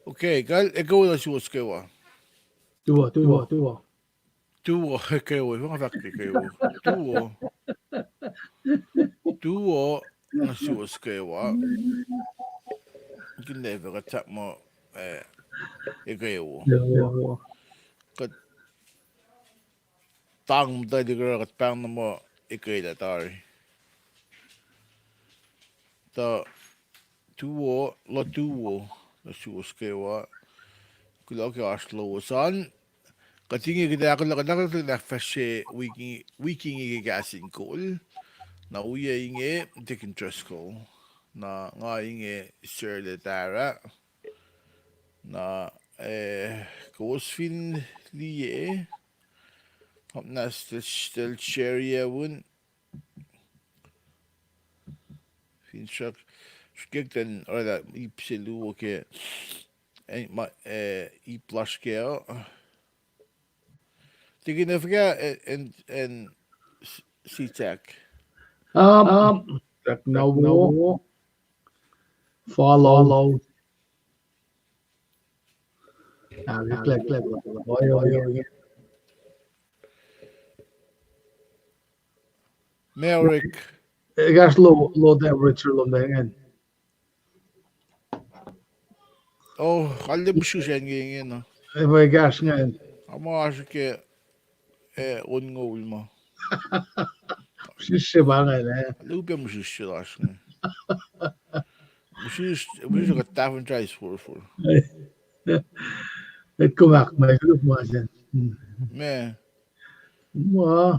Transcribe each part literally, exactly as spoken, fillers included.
Okay, kal, ekuh wo nuh suwos kwewa. Tuwo, tuwo, tuwo. Tuwo, ekuh wo, ma fahk ke ekuh wo. Tuwo. Tuwo nuh suwos kwewa. Kihtin lwelah kuht sahp muh, eh, ekuh wo. Kuht tang muhta liki oruh kuht pahng na muh ekuh lah tari. Tuh tuwo, luhtuwo nuh suwos kwewa. Kuloh ke oasr lowos an. Kuht inge kuht ahkolah, kuht ahkolah ahkfahsrye wik inge ke kahs in kol. Na wi inge Deacon Driscoll. Na nga inge Sir Letara. Na, eh, kowos fin liye, apnas tel share-ye un. Finsrak, srihkek ten oraclah ip se luo ke, eh, ma, eh, ip lasr ke, uh, Deacon, fuhkah, eh, acn, acn s-, Sitak. Um, tak na wo. Follow. Ah, click, click, click. Meorik. Ekahsr lo, lo that Richard lo ingacn. Oh, kalle mihsrihsr an ke ingena. Efuh ekahsr ingacn? Ama oasr ke, eh, onngoul ma. Mihsrihsr se pa ingacn, eh. Kalle upac mihsrihsr se lasr inge. Mihsrihsr, mihsrihsr kuht tahfuh try forfor. Met kom ahkmahsrlok ma se. Ma. Ma,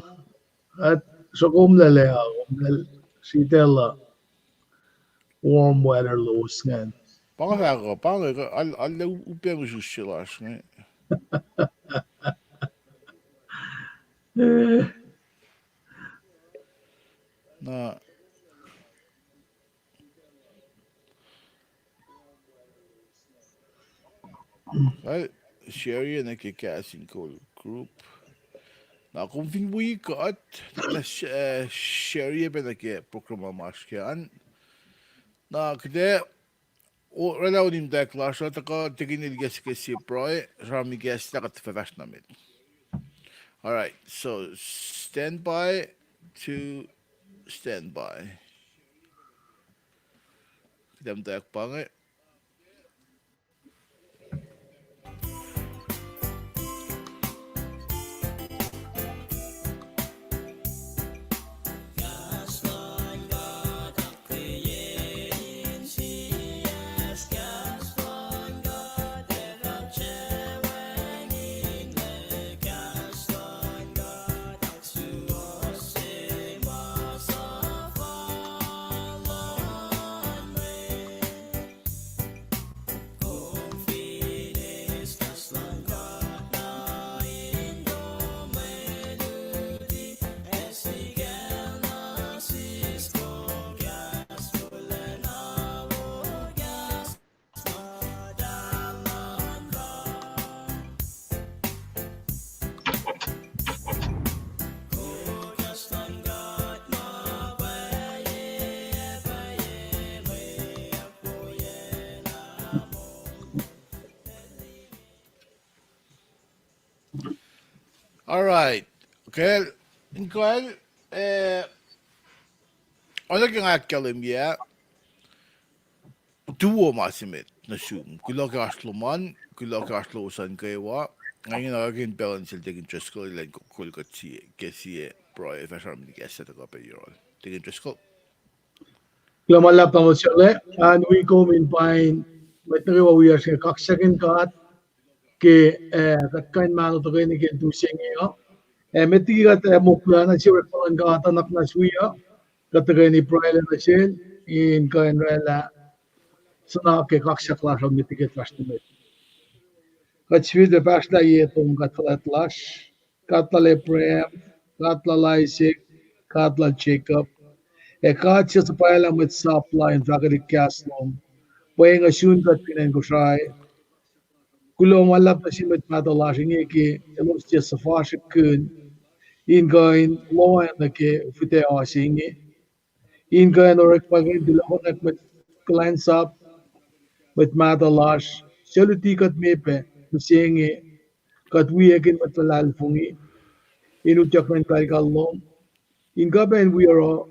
at sruhkomlac, ah, kom lal sritacl uh warm weather lowos ingacn. Pa inge fahk uh, pa inge, al-, alu upac mihsrihsr se lasr inge. Na, kal share-ye nuh ke Kahs in Kol group. Na kom fin wi kuht, na, eh, share-ye pac nuh ke program ma oasr ke an. Na kuht ac oraclah onimtack lasr uh tuhkuh, tikin el kahs ke sie pruhe, sramsram kahs lah kuht fahsr nuh met. All right, so stand by to stand by. Kuht ac muhtwacwacack pa inge. All right. Okay. Inkwacl, eh, oacna ke nga ahkkahlwemye, tuwo ma se met nuh sum. Kuloh ke oasr lom an, kuloh ke oasr lowos an kwewa. Nga ingena kakin pacl an sel Deacon Driscoll elan kol kuht sie, ke sie pruhe, fahsr sramsram kahs se tuhkuh pac yohrohl. Deacon Driscoll. Kuloh ma luhlahp tamuhlwel, an wi kom in pain, mwet nuh kwewa wiyacsr inge kaksakihn God, ke, eh, kuht kuh in mahno tuhkweni ke tu se inge uh. Eh, met liki kuht, eh, moklweyuck nuh sin orekma luhn God uh, nuhnak muhnahs wi uh, kuht tuhkweni pruhe nuh sel, in kuh in oraclah suhnak ke kaksak lasr uh met liki kuht fahsr nuh met. Kuht sifilpac pahsrlah ye tom God fuhlwact lasr, God lal Abraham, God lal Isaac, God lal Jacob, ac God suc suhpwaclah mwet sap la in fahkwelihk kahs lom, pweng uh sun kuht fin acn Kosrae. Kuloh ma luhlahp nuh sin mwet mahtuh lasr inge ke elos tiac suhfasrihkkihn in kuh in lohacng nuh ke fihtac oa se inge, in kuh in orekmakihn tulohkohnak mwet kuhlwacnsap, mwet mahtuh lasr, Suc luti kuht me pac mihsenge, kuht wiyac ke mwet luhlahlfongi, in utyak nuh inkalkal lom, in kuh pac in wi oruh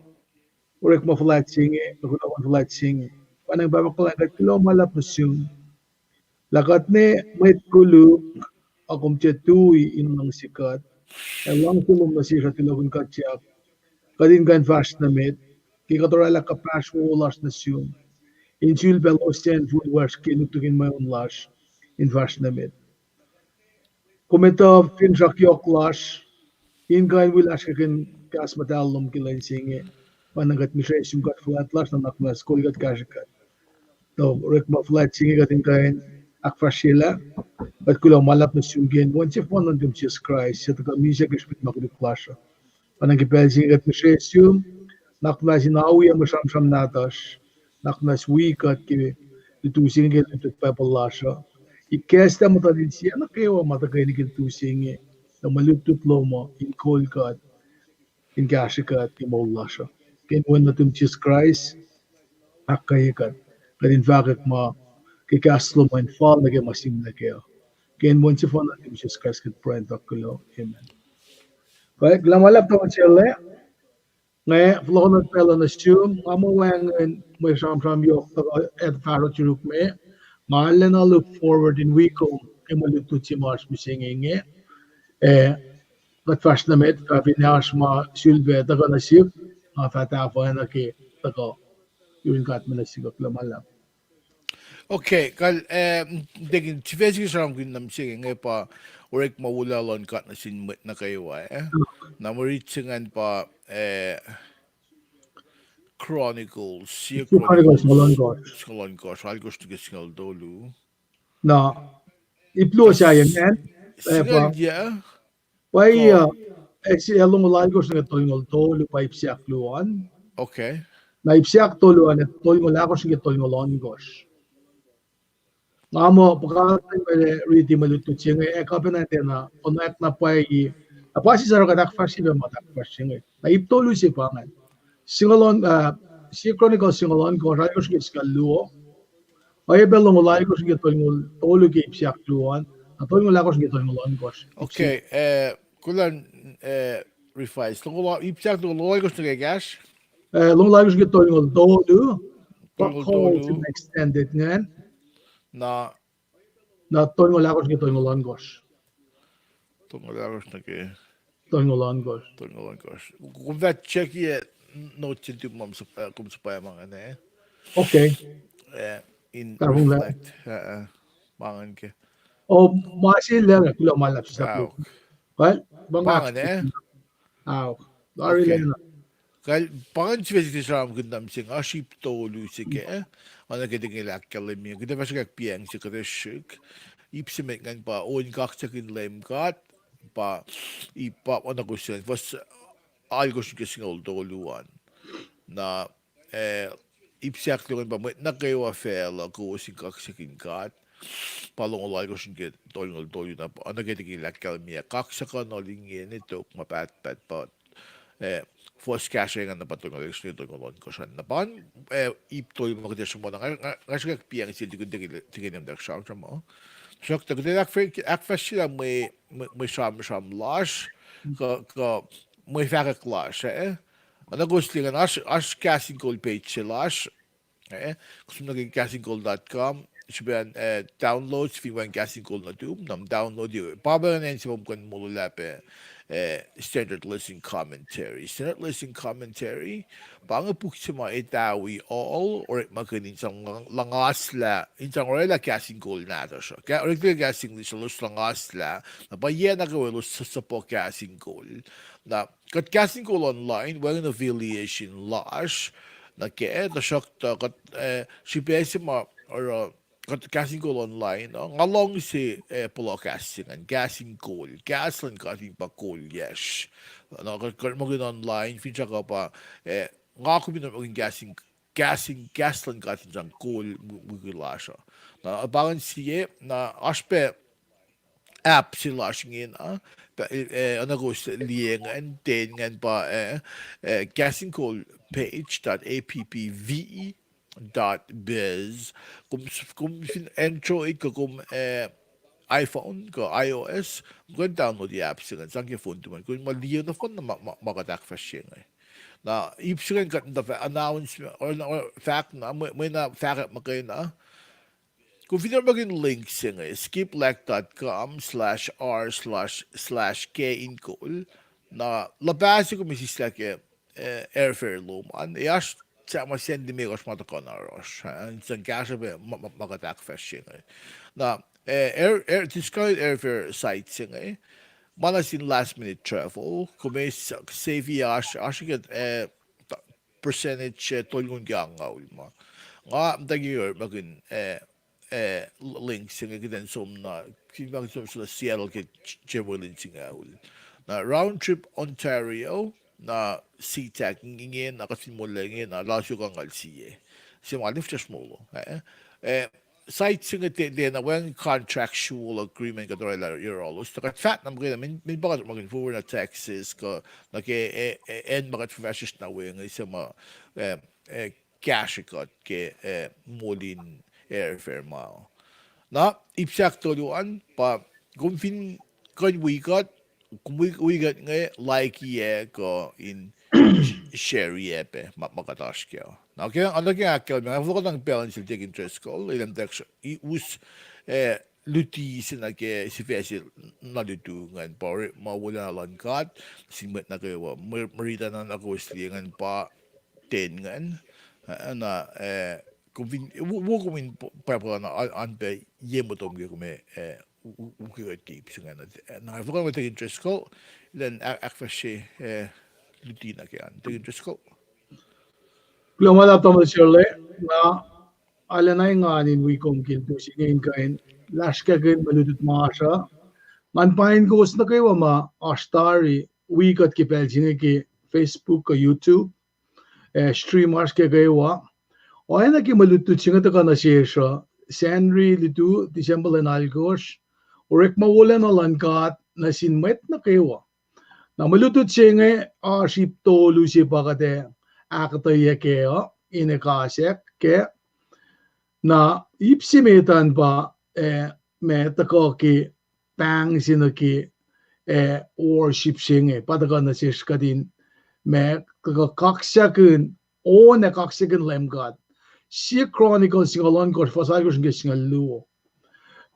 orekma fuhlwact se inge, kuh kunohkohn fuhlwact se inge. Pwacnwacng Pahpah kuhlwacng, kuht kuloh ma luhlahp nuh sum lah kuht ne mwet koluk, ac kom tiac tui in luhngse kuht. Ac luhngse lom nuh sesr uh tulokihn kuhtyak, kuht in kuh in fahsr nuh met, ke kuht oraclah kuhpahsr wowo lasr nuh sum, in sulpac losyacn fuhlwacsr ke nuknuk in mweun lasr, in fahsr nuh met. Kom etuh finsrak yohk lasr, in kuh in wi lasr ke kahs muhtahl lom ke lwen se inge. Pwacnwacng kuht ngihsre sum kuht fuhlwact lasr, nuhnak muhnahs kol kuht, kahsre kuht. Tuh orekma fuhlwact se inge kuht in kuh in ahkfahsryelah, kuht kuloh ma luhlahp nuh sum ke inen Wen sefanna nuhtum Jisus Kraist, suc tuhkuh misac ke srihpen ma koluk lasr uh. Pwacnwacng ke pacl se inge kuht ngihsre sum, nuhnak muhnahs in awiyac mwe sramsram nahtuhsr, nuhnak muhnahs wi kuht ke lutu se inge ke lutlut Bible lasr uh. Ikacslah muhtuhn insiyacn nuh kwewa ma tuhkweni ke lutu se inge, tuh mwe lutlut lom uh in kol kuht, in kahsre kuht ke moul lasr uh. Ke inen Wen nuhtum Jisus Kraist, ahkkweye kuht, kuht in fahkwack ma ke kahs lom uh in fal nuh ke ma sihmlac kac uh. Ke inen Wen sefanna nuhtum Jisus Kraist kuht pruhe in fahk kuloh, amen. Kuloh ma luhlahp tuh mihsenge, nga fohlohkohnot pacl uh nuh sum, nga muh wacngihn mwe sramsram yohk tuhkuh ac fahsr yuruk me, nga arulacna look forward in wi kom ke mwe lutlut se ma oasr mihsenge inge. Eh, kuht fahsr nuh met, fah finne oasr ma sulpac tuhkuh nuh sihk, nga fah tahfuh oacna ke tuhkuh yurin God me nuh sihk uh. Kuloh ma luhlahp. Okay, kal, eh, tekin sifac se ke sramsramkihn na mihsenge inge pa orekma wolacna luhn God nuh sin mwet nuh kwewa, eh? Na mwe rit se ingacn pa, eh, Chronicles, sie Chronicles singucul ohnkohsr, alkohsr nuh ke singucul tolu. Na ip luo sahyac ingacn, eh, pa, pa, eh, longoul alkohsr nuh ke tolngoul tolu pa ip se ahkluo an. Okay. Na ip se ahktolu an, tolngoul alkohsr nuh ke tolngoul ohnkohsr. Nga muh puhkantwen mele riti mwe lutlut se inge ac kuh pacna tiacna konwacack na pwacye, na pa sisacruh kuht ahkfahsrye pac ma ahkfahsrye inge. Na ip tolu se pa ingacn. Singucul, ah, sie Chronicles singucul ohnkohsr, alkohsr nuh ke singucul luo. Oacyacpac longoul alkohsr nuh ke tolngoul tolu ke ip se ahkluo an, na tolngoul alkohsr nuh ke tolngoul ohnkohsr. Okay, eh, kulan, eh, revise. Longoul, ip se ahkluo, longoul alkohsr nuh ke ekahsr? Eh, longoul alkohsr nuh ke tolngoul tolu. Pa tolngoul tolu. Extended ingacn. Na, na tolngoul alkohsr nuh ke tolngoul ohnkohsr. Tolngoul alkohsr nuh ke tolngoul ohnkohsr. Tolngoul ohnkohsr. Kom fah check-i note se nuhtum ma kom suhpwacma ingacn, eh? Okay. Eh, in reflect. Ma ingacn ke, oh, ma se lah kuloh ma luhlahp sisap. Kal, pa ingacn, eh? Kal, pa ingacn sifac se ke sramsramkihn na mihsenge, oasr ip tolu se ke, oacna ke tuh ke el ahkkahlwemye, kuht ac fah sruhkwack piyacng se kuht ac srihk. Ip se met ingacn pa on kaksakihn Leum God, pa ip pa oacna kowos, fuhs alkohsr nuh ke singucul tolu an. Na, eh, ip se ahkluo ingacn pa mwet nuh kwewa facluh kowos in kaksakihn God. Pa longoul alkohsr nuh ke tolngoul tolu na, oacna ke tuh ke el ahkkahlwemye, kaksakihnuhl ingena tok ma pahtpaht pa, eh, fuhs kahsruh ingacn na pa tolngoul alkohsr nuh ke tolngoul ohnkohsr an. Na pa, eh, ip tolu ma kuht ac sruhmuhn, nga, nga sruhkwack piyacng sel tukun tuh ke, tuh ke Leum tuh sramsram uh. Tuhsruhktuh kuht ac ahkfahsryelah mwe, mwe sramsram lasr, kuh, kuh mwe fahkwack lasr, eh? Oacna kowos liye ingacn, oasr, oasr Kahs in Kol page se lasr, eh? Kowos som nuh ke kahs in kol dot com, srihpen, eh, download, fin wacngihn Kahs in Kol nuhtum, na download, pa pa ingacn se ma kom kuh in molwelah pac, eh, Standard Lesson Commentary. Standard Lesson Commentary pa inge puk se ma etawi ohl orekmakihn in sang luhngaslah, in sang orwaclah kahs in kol nahtuhsr uh. Orek tuh kahs English elos luhngaslah, na pa yac nuh kwewa elos suhpuh kahs in kol. Na kuht Kahs in Kol Online, wacngihn affiliation lasr nuh kac, tuhsruhktuh kuht, eh, srihpac se ma oruh kuht Kahs in Kol Online uh, nga luhngse, eh, puhla kahs se ingacn, Kahs in Kol, kahs luhn God in pa kol yacsr. Na kuht, kuht orekmakihn online, finsrak uh pa, eh, nga kom in orekmakihn kahs in, kahs in, kahs luhn God in sang kol wi, wi lasr uh. Na pa ingacn sie, na oasr pac app se lasr ingena, pa, eh, oacna kowos liye ingacn, ten ingacn pa, eh, eh, Kahs in Kol page dot app, V E, dot biz. Kom, kom fin Android kuh kom, eh, iPhone kuh iOS, kom kuh in download-i app se ingacn, sang ke phone tomom. Kom ma liye na phone na ma, ma, ma kuht ahkfahsrye inge. Na ip se ingacn kuht muhta fah announce, or, or fahk na, mwe, mwe na fahkwack muhkwena. Kom fin orekmakihn link se inge, skiplack dot com slash r slash, slash k in kol. Na luhpah se kom sislah ke, eh, airfare lom an, ac oasr sahp ma send limekohsr ma tuhkuh na oasr, ah, in sang kahsruh pac ma, ma, ma kuht ahkfahsrye inge. Na, eh, air, air, discounted airfare site se inge, ma nuh sin last minute travel, kom ac s-, save-i oasr, oasr ke, eh, percentage, eh, tolngohn ke angngaul ma. Nga muhta ke orekmakihn, eh, eh, link se inge kuht in som na, fin ma kuht som na Seattle ke Chamberlain singucul. Na round trip Ontario, na SeaTac inge, na kuht fin mollac inge, na lasr yohk angngaul sie. Se ma liftash molo, eh. Eh, site se inge tiac, tiacna wacngihn contractual agreement kuht orwaclah yohrohlos. Tuh kuht fahk na muhkwena, min, min pa kuht orekmakihn forward na taxes kuh nuh ke, eh, eh, acn ma kuht fuhfahsryucsr na we inge se ma, eh, eh, kahsrwe kuht ke, eh, molin airfare ma. Na ip se ahktolu an pa, kom fin kuh in wi kuht, kom wi, wi kuht inge, like-i ac kuh in share-i pac ma, ma kuht oasr kac. Na ke, oacna ke ahkkahlwemye, nga fohlohkohnang pacl in sel Deacon Driscoll, elan tax-, i-, us, eh, luti se nuh ke sifac se na lutu ingacn pa orekma wolacna luhn God nuh sin mwet nuh kwewa, mwe, mwe riti na nuh kowos liye ingacn pa ten ingacn, eh, na, eh, kom fin, wo, wo kom in p-, pwacpuhlan an, an pac ye motom ke kom, eh, u-, u-, ukwe kuht ke ip se ingacn. Eh, na fohlohkohnang Deacon Driscoll, elan a-, ahkfahsrye, eh, luti nuh ke an. Deacon Driscoll. Kuloh ma luhlahp tamuhlwel Sharle, nga arulacna engan in wi kom ke lutu se inge in kuh in lasrkakihn mwe lutlut masr uh. Ngan paing kowos nuh kwewa ma oasr tari wi kuht ke pacl se inge ke Facebook kuh YouTube, eh, stream oasr ke kwewa. Oacna ke mwe lutlut se inge tuhkuh nuh sesr uh, Sacnri lutu, Tisempuh lwen alkosr, orekma wolacna luhn God nuh sin mwet nuh kwewa. Na mwe lutlut se inge oasr ip tolu se pa kuht ac ahkuhtweyac kac uh, in ekasack kac. Na ip se met an pa, eh, ma tuhkuh ke pahng se nuh ke, eh, worship se inge, pa tuhkuh nuh sesr kuht in, ma tuhkuh kaksakihn, on ac kaksakihn Leum God. Sie Chronicles singucul ohnkohsr, fuhs alkohsr nuh ke singucul luo.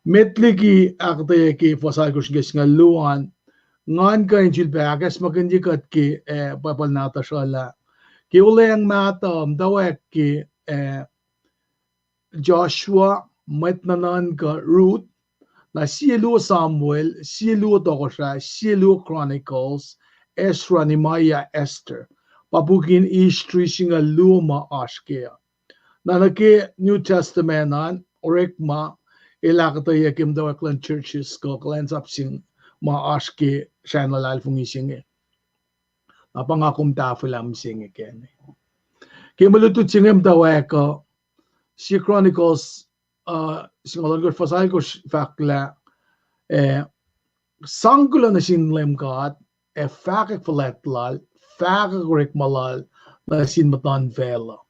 Met liki ahkuhtweyac ke fuhs alkohsr nuh ke singucul luo an, ngan kuh in sulpac ahkacsmakihnye kuht ke, eh, Bible nahtuhsr uh lah, ke Olweacng Mahtuh, muhtwacwacack ke, eh, Joshua, mwet nuhnuhnkuh Ruth, na sie luo Samuel, sie luo Tohkohsrah, sie luo Chronicles, Ezra, Nehemiah, Esther. Pa pukin history singucul luo ma oasr kac. Na nuh ke New Testament an, orekma el ahkuhtweyac ke muhtwacwacack luhn churches kuh kuhlwacnsap se ma oasr ke srahn luhlahlfongi se inge. Na pa nga kom tahfwelah mihsenge kac. Ke mwe lutlut se inge muhtwacwacack uh, sie Chronicles, uh, singucul ohnkohsr, fuhs alkohsr fahk lah, eh, sang kuloh nuh sin Leum God, ac fahkwack fuhlwact lal, fahkwack orekma lal nuh sin muhtuhnfacl uh.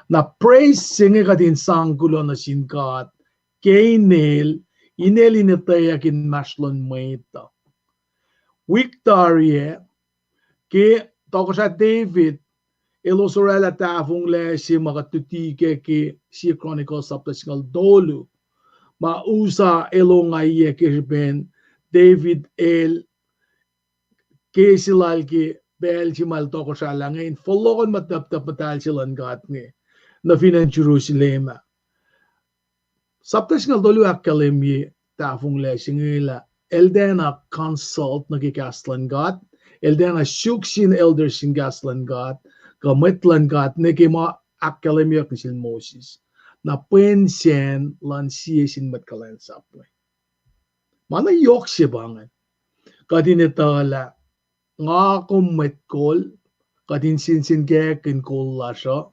Na praise se inge kuht in sang kuloh nuh sin God ke inel, inel in etweyuck inmahsrlon mwet uh. Wik tari ah, ke Tohkohsrah David elos orwaclah tahfonglac se ma kuht luti kac ke sie Chronicles sapta singucul tolu, ma Uzzah el ongaiyac ke srihpen David el ke se lal ke pacl se ma el tohkohsrah lah inge in fohlohkohn ma tuptup muhtahl se luhn God inge nuh fin acn Jerusalem ah. Sapta singucul tolu ahkkahlwemye tahfonglac se inge lah el tiacna consult nuh ke kahs luhn God, el tiacna suk sin elders in kahs luhn God, kuh mwet luhn God, nuh ke ma ahkkahlwemyeyuck nuh sel Moses. Na pwen sacn luhn sie sin mwet kuhlwacnsap inge. Ma na yohk se pa ingacn. Kuht in etuh lah nga kom mwet kol, kuht in sensenkackihn kol lasr uh,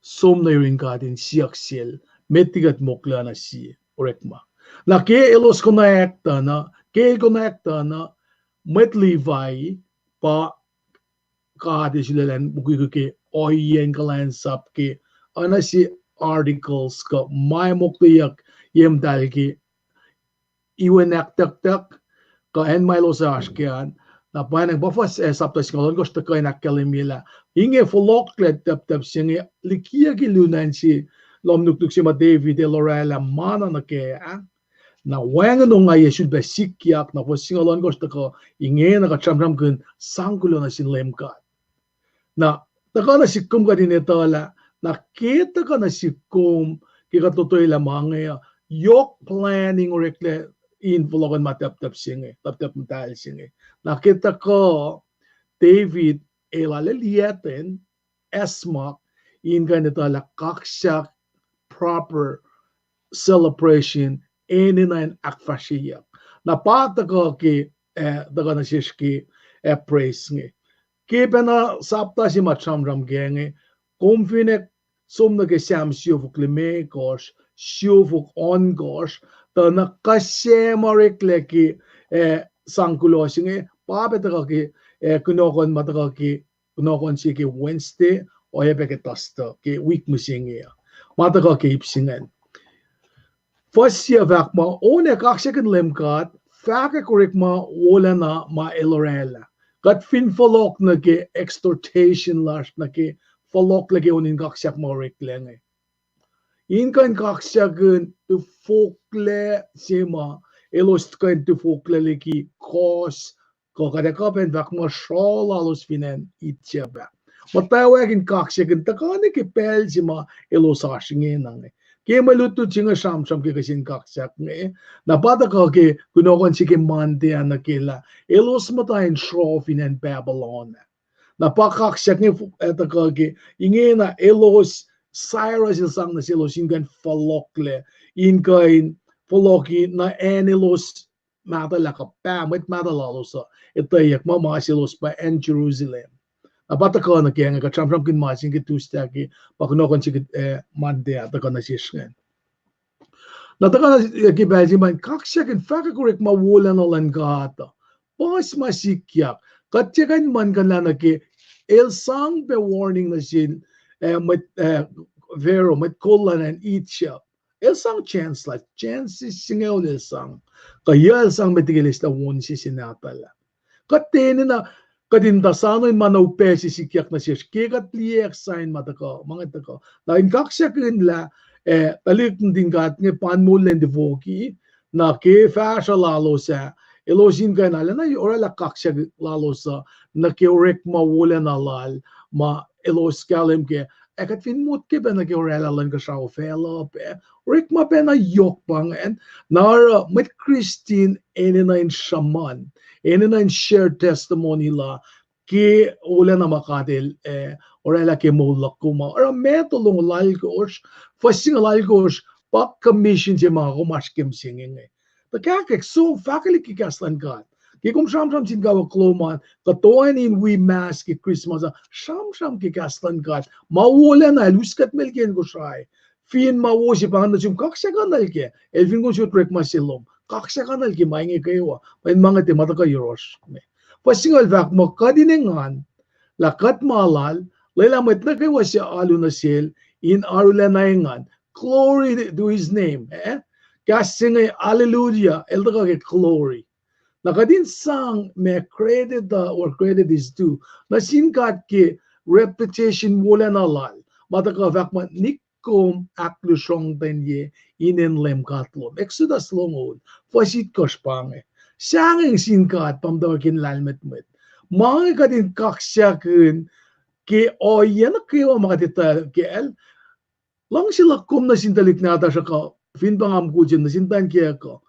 som nuh yurin God in siyuck sel, met liki kuht moklweyuck nuh sie orekma. Na ke elos konwacack tuh na, ke el konwacack tuh na, mwet Levi pa God el sulaclah in mukwikwi ke ohiyacn kuhlwacnsap ke oacna se articles kuh ma mokleyuck ye muhtahl ke iwen ahktucktuck, kuh acn ma elos oasr ke an, na pwacnwacng pa fuhs, eh, sapta singucul ohnkohsr tuhkuh in ahkkahlwemye lah inge fohlohklac tacptacp se inge likiyucki lunan se, lohm nuknuk se ma David el orwaclah ma na nuh kac ah. Na wacngihn ongaiyac sulpac sikyak, na fuhs singucul ohnkohsr tuhkuh, ingena kuht sramsramkihn sang kuloh nuh sin Leum God. Na tuhkuh nuh sihk kom kuht in etuh lah, na ke tuhkuh nuh sihk kom, ke kuht lotwelah ma inge uh, yohk planning oreklac in fohlohkohn ma tacptacp se inge, tacptacp muhtahl se inge. Na ke tuhkuh David el arlac liyacten, acsmak, in kuh in etuh lah kaksak proper celebration, enenuh in ahkfahsryeyuck. Na pa tuhkuh ke, eh, tuhkuh nuh sesr ke, eh, praise inge. Ke pacna sapta se ma sramsram kac inge, kom fin ac som nuh ke Sam siofok limekohsr, siofok ohnkohsr, tuh na kuh se ma oreklac ke, eh, sang kuloh se inge, pa pac tuhkuh ke, eh, kunohkohn ma tuhkuh ke, kunohkohn se ke Wednesday, oacyacpac ke Thursday ke wik mihsenge uh. Ma tuhkuh ke ip se ingacn. Fuhs sie fahk muh, on ac kaksakihn Leum God, fahkwack orekma wolacna ma El orwaclah. Kuht fin fohlohk nuh ke exhortation lasr, nuh ke fohlohklac ke on in kaksak ma oreklac inge, in kuh in kaksakihn tufoklac se ma elos kuh in tufoklac liki kohs, kuh kuht ac kuh pac in fahk muh sruoh lalos fin acn Egypt ah. Muhtwacwacack in kaksakihn tuhkuh nuh ke pacl se ma elos oasr ingena inge. Ke mwe lutlut se inge sramsram ke kihsen kaksak inge, na pa tuhkuh ke kunohkohn se ke Monday ah nuh ke lah elos muhta in sruoh fin acn Babylon ah. Na pa kaksak inge, eh, tuhkuh ke ingena elos, Cyrus el sang nuh selos in kuh in fohlohklac, in kuh in fohlohki nuh acn elos mahtuhlah kuh pah mwet mahtuh lalos uh etweyuck muh ma selos pa acn Jerusalem. Na pa tuhkuh nuh ke inge, kuht sramsramkihn ma se inge ke Tuesday ah ke, pa kunohkohn se ke, eh, Monday ah tuhkuh nuh sesr ingacn. Na tuhkuh nuh, eh, ke pacl se ma in kaksakihn, fahkwack orekma wolacna luhn God uh. Puhs ma sikyak. Kuht tiac kuh in muhlkuhnlah nuh ke, el sang pac warning nuh sin, eh, mwet, eh, Pharaoh, mwet kol luhn acn Egypt. El sang chance lah, chance singucul el sang. Kuh yac el sang met liki el eis lah on se se nahtuhl ah. Kuht enenuh, kuht in tuh soano in ma na upac se sikyak nuh sesr ke kuht liye sign ma tuhkuh, ma inge tuhkuh. Na in kaksakihn lah, eh, tuhlihk nuhtin God inge pa in moul in tifoki, na ke fahsruh lalos ah, elos in kuh in arulacna orwaclah kaksak lalos uh nuh ke orekma wolacna lal, ma elos kahlwem kac, ac kuht fin motko pac nuh ke orwaclah luhn kuhsrao facluh pac, orekma pacna yohk pa ingacn. Na oruh mwet Kristin enenuh in sruhmuhn, enenuh in share testimony la ke wolacna ma God El, eh, orwaclah ke moul luhk kom uh. Oruh Matthew longoul alkosr, fuhs singucul alkosr, pa commission se ma kom oasr ke mihsenge inge. Tuh kahkwack som, fahkwelihk ke kahs luhn God. Ke kom sramsram sin kawuck lom an, kuh toeni in wi mass ke Christmas uh, sramsram ke kahs luhn God. Ma wolacna El us kuht me liki acn Kosrae. Fin ma wo se pa ingacn nuh sum, kaksakihnuhl kac. El fin kom sot orekma se lom, kaksakihnuhl ke ma inge kwewa. Mweyen ma inge tiac ma tuhkuh yohrohsr me. Fuhs singucul fahk muh kuht in engan lah kuht ma lal, lwelah mwet nuh kwewa suc alu nuh sel in arulacna engan. Glory to His name, eh? Kahs se inge, hallelujah, el tuhkuh ke glory. Na kuht in sang ma credit, uh, where credit is due nuh sin God ke reputation wolacna lal. Ma tuhkuh fahk muh nikkom ahklusrongtenye inen Leum God lom. Exodus longoul, fuhs itkohsr pa inge. Sahngweng sin God pa muhtwacwacack in lahlmwetmwet. Ma inge kuht in kaksakihn ke ohiyac nuh kwewa ma kuht etuh kacl. Luhngse luhk kom nuh sin tuhlihk nahtuhsr uh kuh, fin pa nga mukul se, nuh sin tuh in kiyuck uh,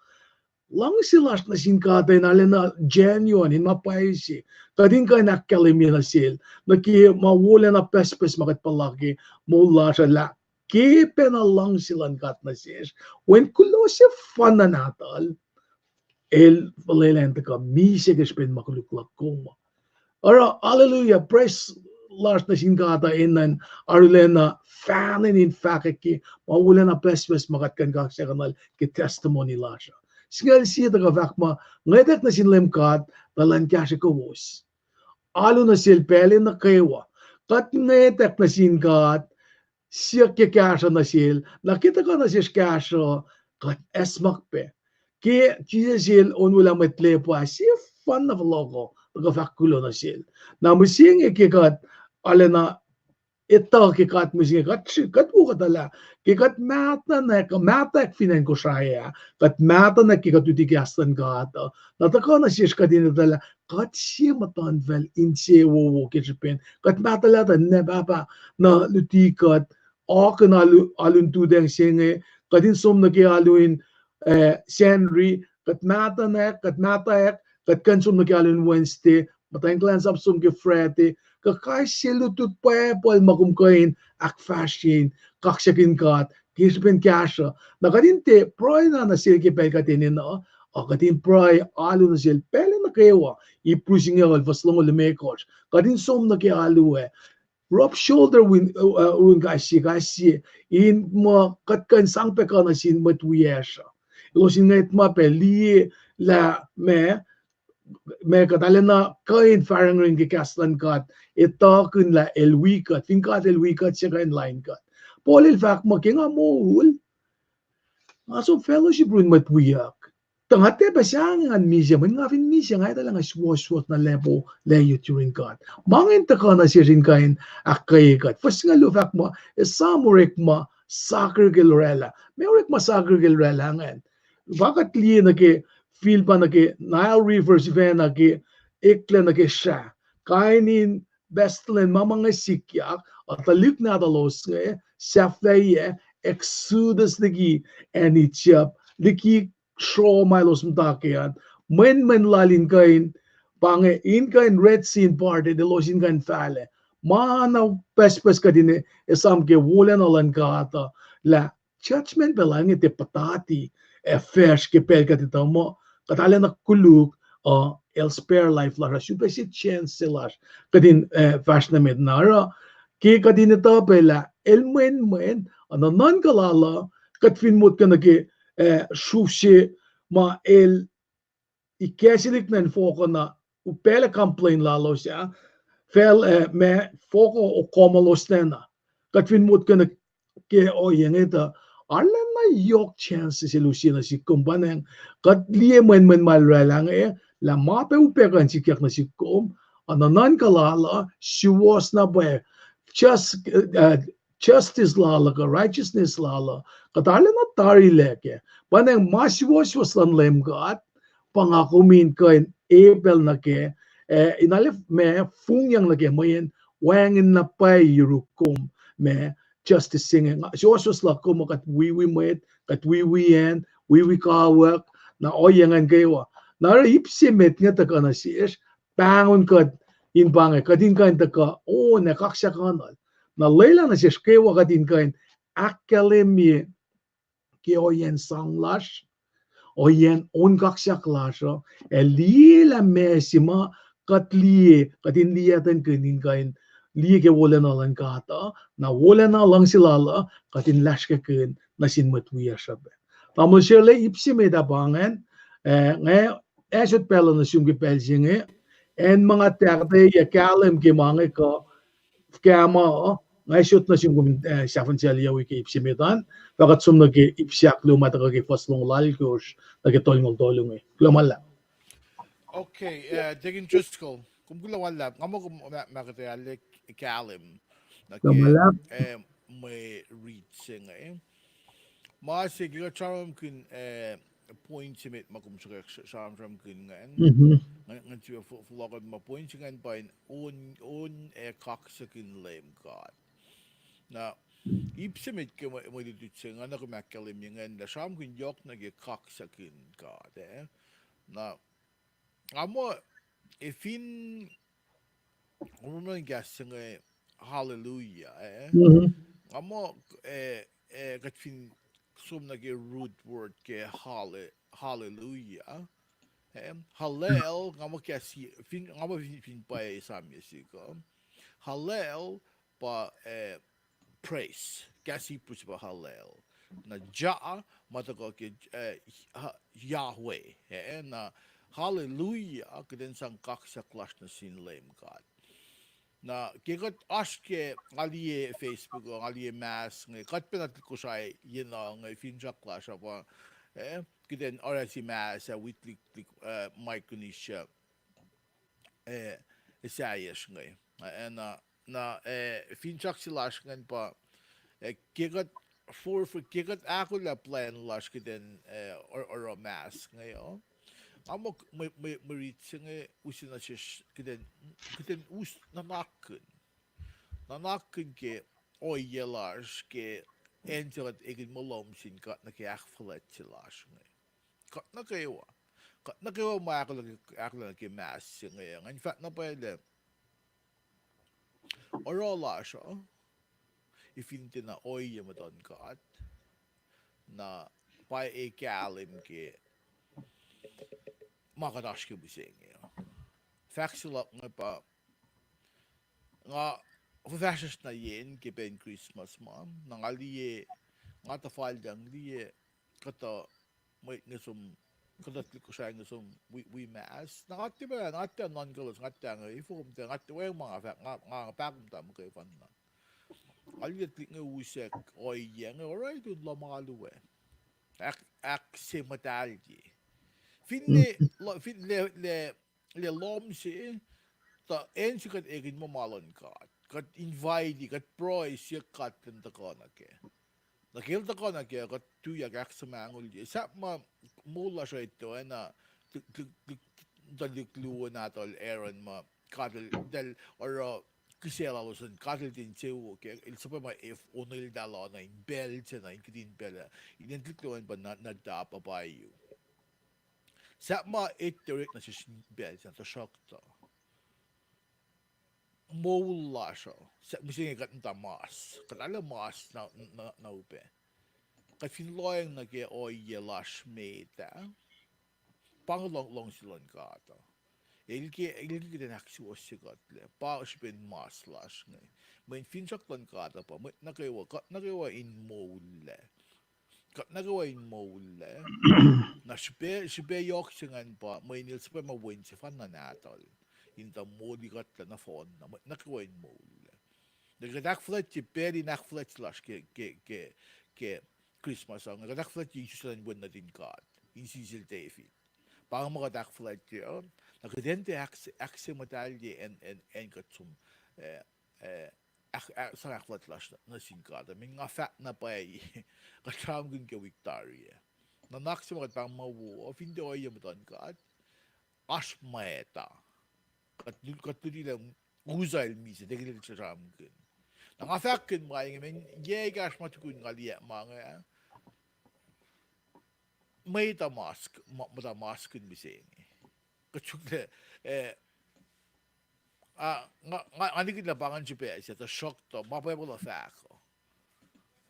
luhngse lasr nuh sin God uh in arulacna genuine, in ma pwacye se. Kuht in kuh in ahkkahlwemye nuh sel nuh ke ma wolacna pucspucs ma kuht puhla ke moul lasr uh lah ke pacna luhngse luhn God nuh sesr, wen kuloh sefanna nahtuhl, El fuhlwelah in tuhkuh misac ke srihpen ma koluk luhk kom uh. Oruh, hallelujah, praise lasr nuh sin God uh enenuh in arulacna fahnen in fahkwack ke ma wolacna pucspucs ma kuht kuh in kaksakihnuhl ke testimony lasr uh. Singucul sie tuhkuh fahk muh, ngwetack nuh sin Leum God tuh elan kahsrwe kowos. Alu nuh sel pacl nuh kwewa. Kuht ngwetack nuh sin God siyuck ke kahsruh nuh sel, na ke tuhkuh nuh sesr kahsruh, kuht acsmak pac. Ke Jisus el onwelah mwet lepa ah, sie fun na fohlohko, tuhkuh fahk kuloh nuh sel. Na mihsenge ke kuht arulacna etuh ke God mihsenge, kuht, kuht wo kuhtuh lah, ke kuht mahtuh na, kuh mahtuh fin acn Kosrae ah, kuht mahtuh na ke kuht luti kahs luhn God uh, na tuhkuh nuh sesr kuht in etuh lah kuht sie muhtuhnfacl insewowo ke srihpen kuht mahtuhlah tuh ninac pahpah na luti kuht, akihn alu-, alu in tutacng se inge, kuht in som nuh ke alu in, eh, Sacnri, kuht mahtuhnak, kuht mahtuhak, kuht kuh in som nuh ke alu in Wednesday, muhtwacn kuhlwacnsap som ke Friday, kuh kais sie lutlut Bible ma kom kuh in ahkfahsrye in kaksakihn God ke srihpen kahsruh. Na kuht in tiac pruhe na nuh sel ke pacl kuht enenuh, a kuht in pruhe alu nuh sel pacl nuh kwewa, Ipru singucul fuhs longoul limekohsr. Kuht in som nuh ke alu ac rub shoulder wi, uh, wi kais sie, kais sie, in muh kuht kuh in sang pac kuh nuh sin mwet wiyacsr uh. Elos in ngwet ma pac liye lah ma, ma kuht arulacna kuh in fahsrngihn ke kahs luhn God, etuhkihn lah el wi kuht, fin God el wi kuht, se kuh in lain kuht. Paul el fahk muh ke nga moul, nga som fellowship yurin mwet wiyuck. Tuh nga tiac pac sahngweng ngan misac, mweyen nga fin misac, nga etuh lah nga suwohswohs na lacpo layot yurin God. Ma inge in tuhkuh nuh sesr in kuh in ahkkweye kuht. Fuhs singucul luo fahk muh, esam orekma sakihrihk el oraclah. Ma orekma sakihrihk el oraclah ingacn? Pa kuht liye nuh ke fihl pa nuh ke Nile River sifacna ke eklac nuh ke srah. Kain in pestilence ma ma inge sikyak, a tuhlihk nahtuhlos inge sahflahiyac exodus liki acn Egypt, liki sruoh ma elos muhta ke an, mwenmwen lal in kuh in, pa inge in kuh in Red Sea in parted, elos in kuh in fahlac. Ma na pucspucs kuht in esam ke wolacna luhn God uh, lah judgment pa lal inge tiac puhtati, ac fahsr ke pacl kuht etuh muh kuht arulacna koluk, uh, el spare life lasr uh, sifilpac se chance se lasr kuht in, uh, fahsr nuh met na oruh. Ke kuht in etuh pac lah el mwenmwen, uh, nuhnuhnkuh lal uh, kuht fin motko nuh ke, uh, sruf se ma el ikacsihlyuck nuh in fohko na, upaclah complain lalos ah, facl, uh, ma fohko okomulos nacna. Kuht fin motko nuh ke ohiyac inge tuh arulacna yohk chance se lusen nuh sihk kom, pa nacng kuht liye mwenmwen ma el oraclah inge, lah ma pac upac kuh in sikyak nuh sihk kom, a nuhnuhnkuh lal uh suwohs na pwacye, just, uh, justice lal uh kuh righteousness lal uh, kuht arulacna tarilac kac. Pa nacng ma suwohswohs luhn Leum God, pa nga kom in kuh in epacl nuh kac, ac in arlac ma fongyang nuh kac mweyen wacngihn na pwacye yuruk kom ma justice se inge. Suwohswohs luhk kom uh, kuht wiwi mwet, kuht wiwi acn, wiwi kawuck, na ohiyac ingacn kwewa. Na oruh ip se met inge tuhkuh nuh sesr, pahngon kuht in pa inge, kuht in kuh in tuhkuh on ac kaksakuhnuhl. Na lwelah nuh sesr kwewa kuht in kuh in ahkkahlwemye ke ohiyacn sang lasr, ohiyacn on kaksak lasr uh, ac liye lah ma se ma kuht liye, kuht in liye tuh in kuh in, in kuh in liye ke wolacna luhn God uh, na wolacna luhngse lal uh kuht in lasrkakihn nuh sin mwet wiyacsr uh pac. Tamuhlwel Sharla, ip se met ah pa ingacn, ah, nga ac sot pacl uh nuh sum ke pacl se inge, acn ma nga tahkuhtweyac kahlwem ke ma inge kuh, fuhkah ma uh, nga ac sot nuh sum kom, ah, sahfahn sel yawi ke ip se met an, fah kuht som nuh ke ip se ahkluo ma tuhkuh ke fuhs longoul alkohsr nuh ke tolngoul tolu inge. Kuloh ma luhlahp. Okay, uh, Deacon Driscoll, kom kuloh ma luhlahp, nga muh kom ma-, ma kuht ac kahlwem nuh ke, uh, mwe rit se inge. Ma se ke kuht sramsramkihn, eh, point se met ma kom sruhkwack sramsramkihn ingacn. Nga, nga tiac fohlohkoht ma point se ingacn pa in on, on ac kaksakihn Leum God. Na, ip se met ke mwe, mwe lutlut se inge, nga nuh kom ahkkahlwemye ingacn, lah sramsramkihn yohk nuh ke kaksakihn God, eh? Na, nga muh, e fin, nga muh in kahs se inge, hallelujah, eh? Nga muh, eh, eh, kuht fin som nuh ke root word ke halle-, hallelujah, eh? Hallel, nga muh kahs, fin, nga muh fin, fin pwacye esamyac sihk uh. Hallel, pa, eh, praise. Kahs Hebrew se pa hallel. Na jah, ma tuhkuh ke, eh, ha-, Yahweh. Eh, na hallelujah, kuht in sang kaksak lasr nuh sin Leum God. Na ke kuht oasr ke nga liye Facebook uh, nga liye mask inge, kuht pacna tuhlihk Kosrae yenuh inge, finsrak lasr uh pa, eh, kuht in oruh se mask ah wi tuhlihk, tuhlihk, eh, Micronesia, eh, sahyacsr inge. Eh, na, na, eh, finsrak se lasr ingacn pa, eh, ke kuht forf-, ke kuht ahkolah plan lasr kuht in, eh, or-, oruh mask inge uh, nga muh mwe, mwe, mwe rit se inge use nuh sesr kuht in, kuht in us nuhnakkihn. Nuhnakkihn ke ohiyac lasr ke acn se kuht ekihn muh lohm sin God nuh ke ahkfuhlwact se lasr inge. Kuht nuh kwewa. Kuht nuh kwewa ma ahkolah, ahkolah nuh ke mask se inge. Ngan fahk na pwacye lah oruh lasr uh, e fin tiacna ohiyac muhtuhn God, na pa e kahlwem ke ma kuht oasr ke mihsenge. Fahk se luhk inge pa, nga fuhfahsryucsr na yen ke pacl Christmas ma, na nga liye, nga tuh faltang liye, kuhtuh mwet inge som, kuhtuh tuhlihk Kosrae inge som wi, wi mask. Na nga tiac pacna, nga tiac nuhnkuhlos, nga tiac inge, efuh kom tiac, nga tiac, wacngihn ma nga fahk, nga, nga pahkomuhta muhkwena. Nga liye tuhlihk inge usack ohiyac inge, oruh el in lohm alu ah. Ahk, ahksemuhtahlye. Finne, lo-, fin le, le, le lohm se, tuh acn se kuht ekihn muh ma luhn God. Kuht invite, kuht pruhe siyuck God elan tuhkuh nuh kac. Na ke el tuhkuh nuh kac, kuht tuyak ahksuhmahngulye. Sahp ma moul lasr uh etuh oacna, tuhlihk, tuhlihk, tuhlihk luo nahtuhl Aaron ma God el, eltahl oruh kihsac lalos an, God el tiac insewowo kac, el suhpwacma ef oneltahl uh na in pacl se na in kihtin pacl ah. Inen tuhlihk luo an pa Na-, Nadab, Abihu. Sahp ma etuh orek nuh sesr in pacl se na, tuhsruhktuh moul lasr uh, mihsenge kuht muhta mas, kuht arlac mas na, na, na upac. Kuht fin lohacng nuh ke ohiyac lasr met ah, pa inge luhng-, luhngse luhn God uh. El ke, el ke kuht in ahksuwohsye kuhtlac, pa srihpen mas lasr inge. Mweyen finsrak luhn God uh pa mwet nuh kwewa, kuht nuh kwewa in moullac. Kuht nuh kwewa in moullac. Na srihpac, srihpac yohk se ingacn pa mweyen el suhpwacma Wen sefanna nahtuhl in tuh moli kuhtlac nohfohn na, mwet nuh kwewa in moullac. Na kuht ahkfuhlwactye pacl in ahkfuhlwact lasr ke, ke, ke, ke Christmas uh, kuht ahkfuhlwactye isuslac luhn Wen nuhtin God, insinsel David. Pa inge ma kuht ahkfuhlwactye uh, na kuht in tiac ahkse-, ahksemuhtahlye acn, acn, acn kuht som, eh, eh, ahk-, ahk-, sang ahkfuhlwact lasr nuh sin God. I mean, nga fahk na pwacye, kuht sramsramkihn ke wik tari ah. Nuhnak se ma kuht pahng ma wo, fin tiac ohiyac muhtuhn God, oasr mwacta. Kuht lu-, kuht luti lah usail misac, tiac kuht sramsramkihn. Na nga fahkkihn ma inge, I mean, yac ekahsr ma tukun nga liye ma inge, mwet uh mask, muhta maskihn mihsenge. Kuht suk lah, eh, ah, nga, nga, nga nikihn lah pa ingacn srihpac se, tuhsruhktuh ma Bible uh fahk uh,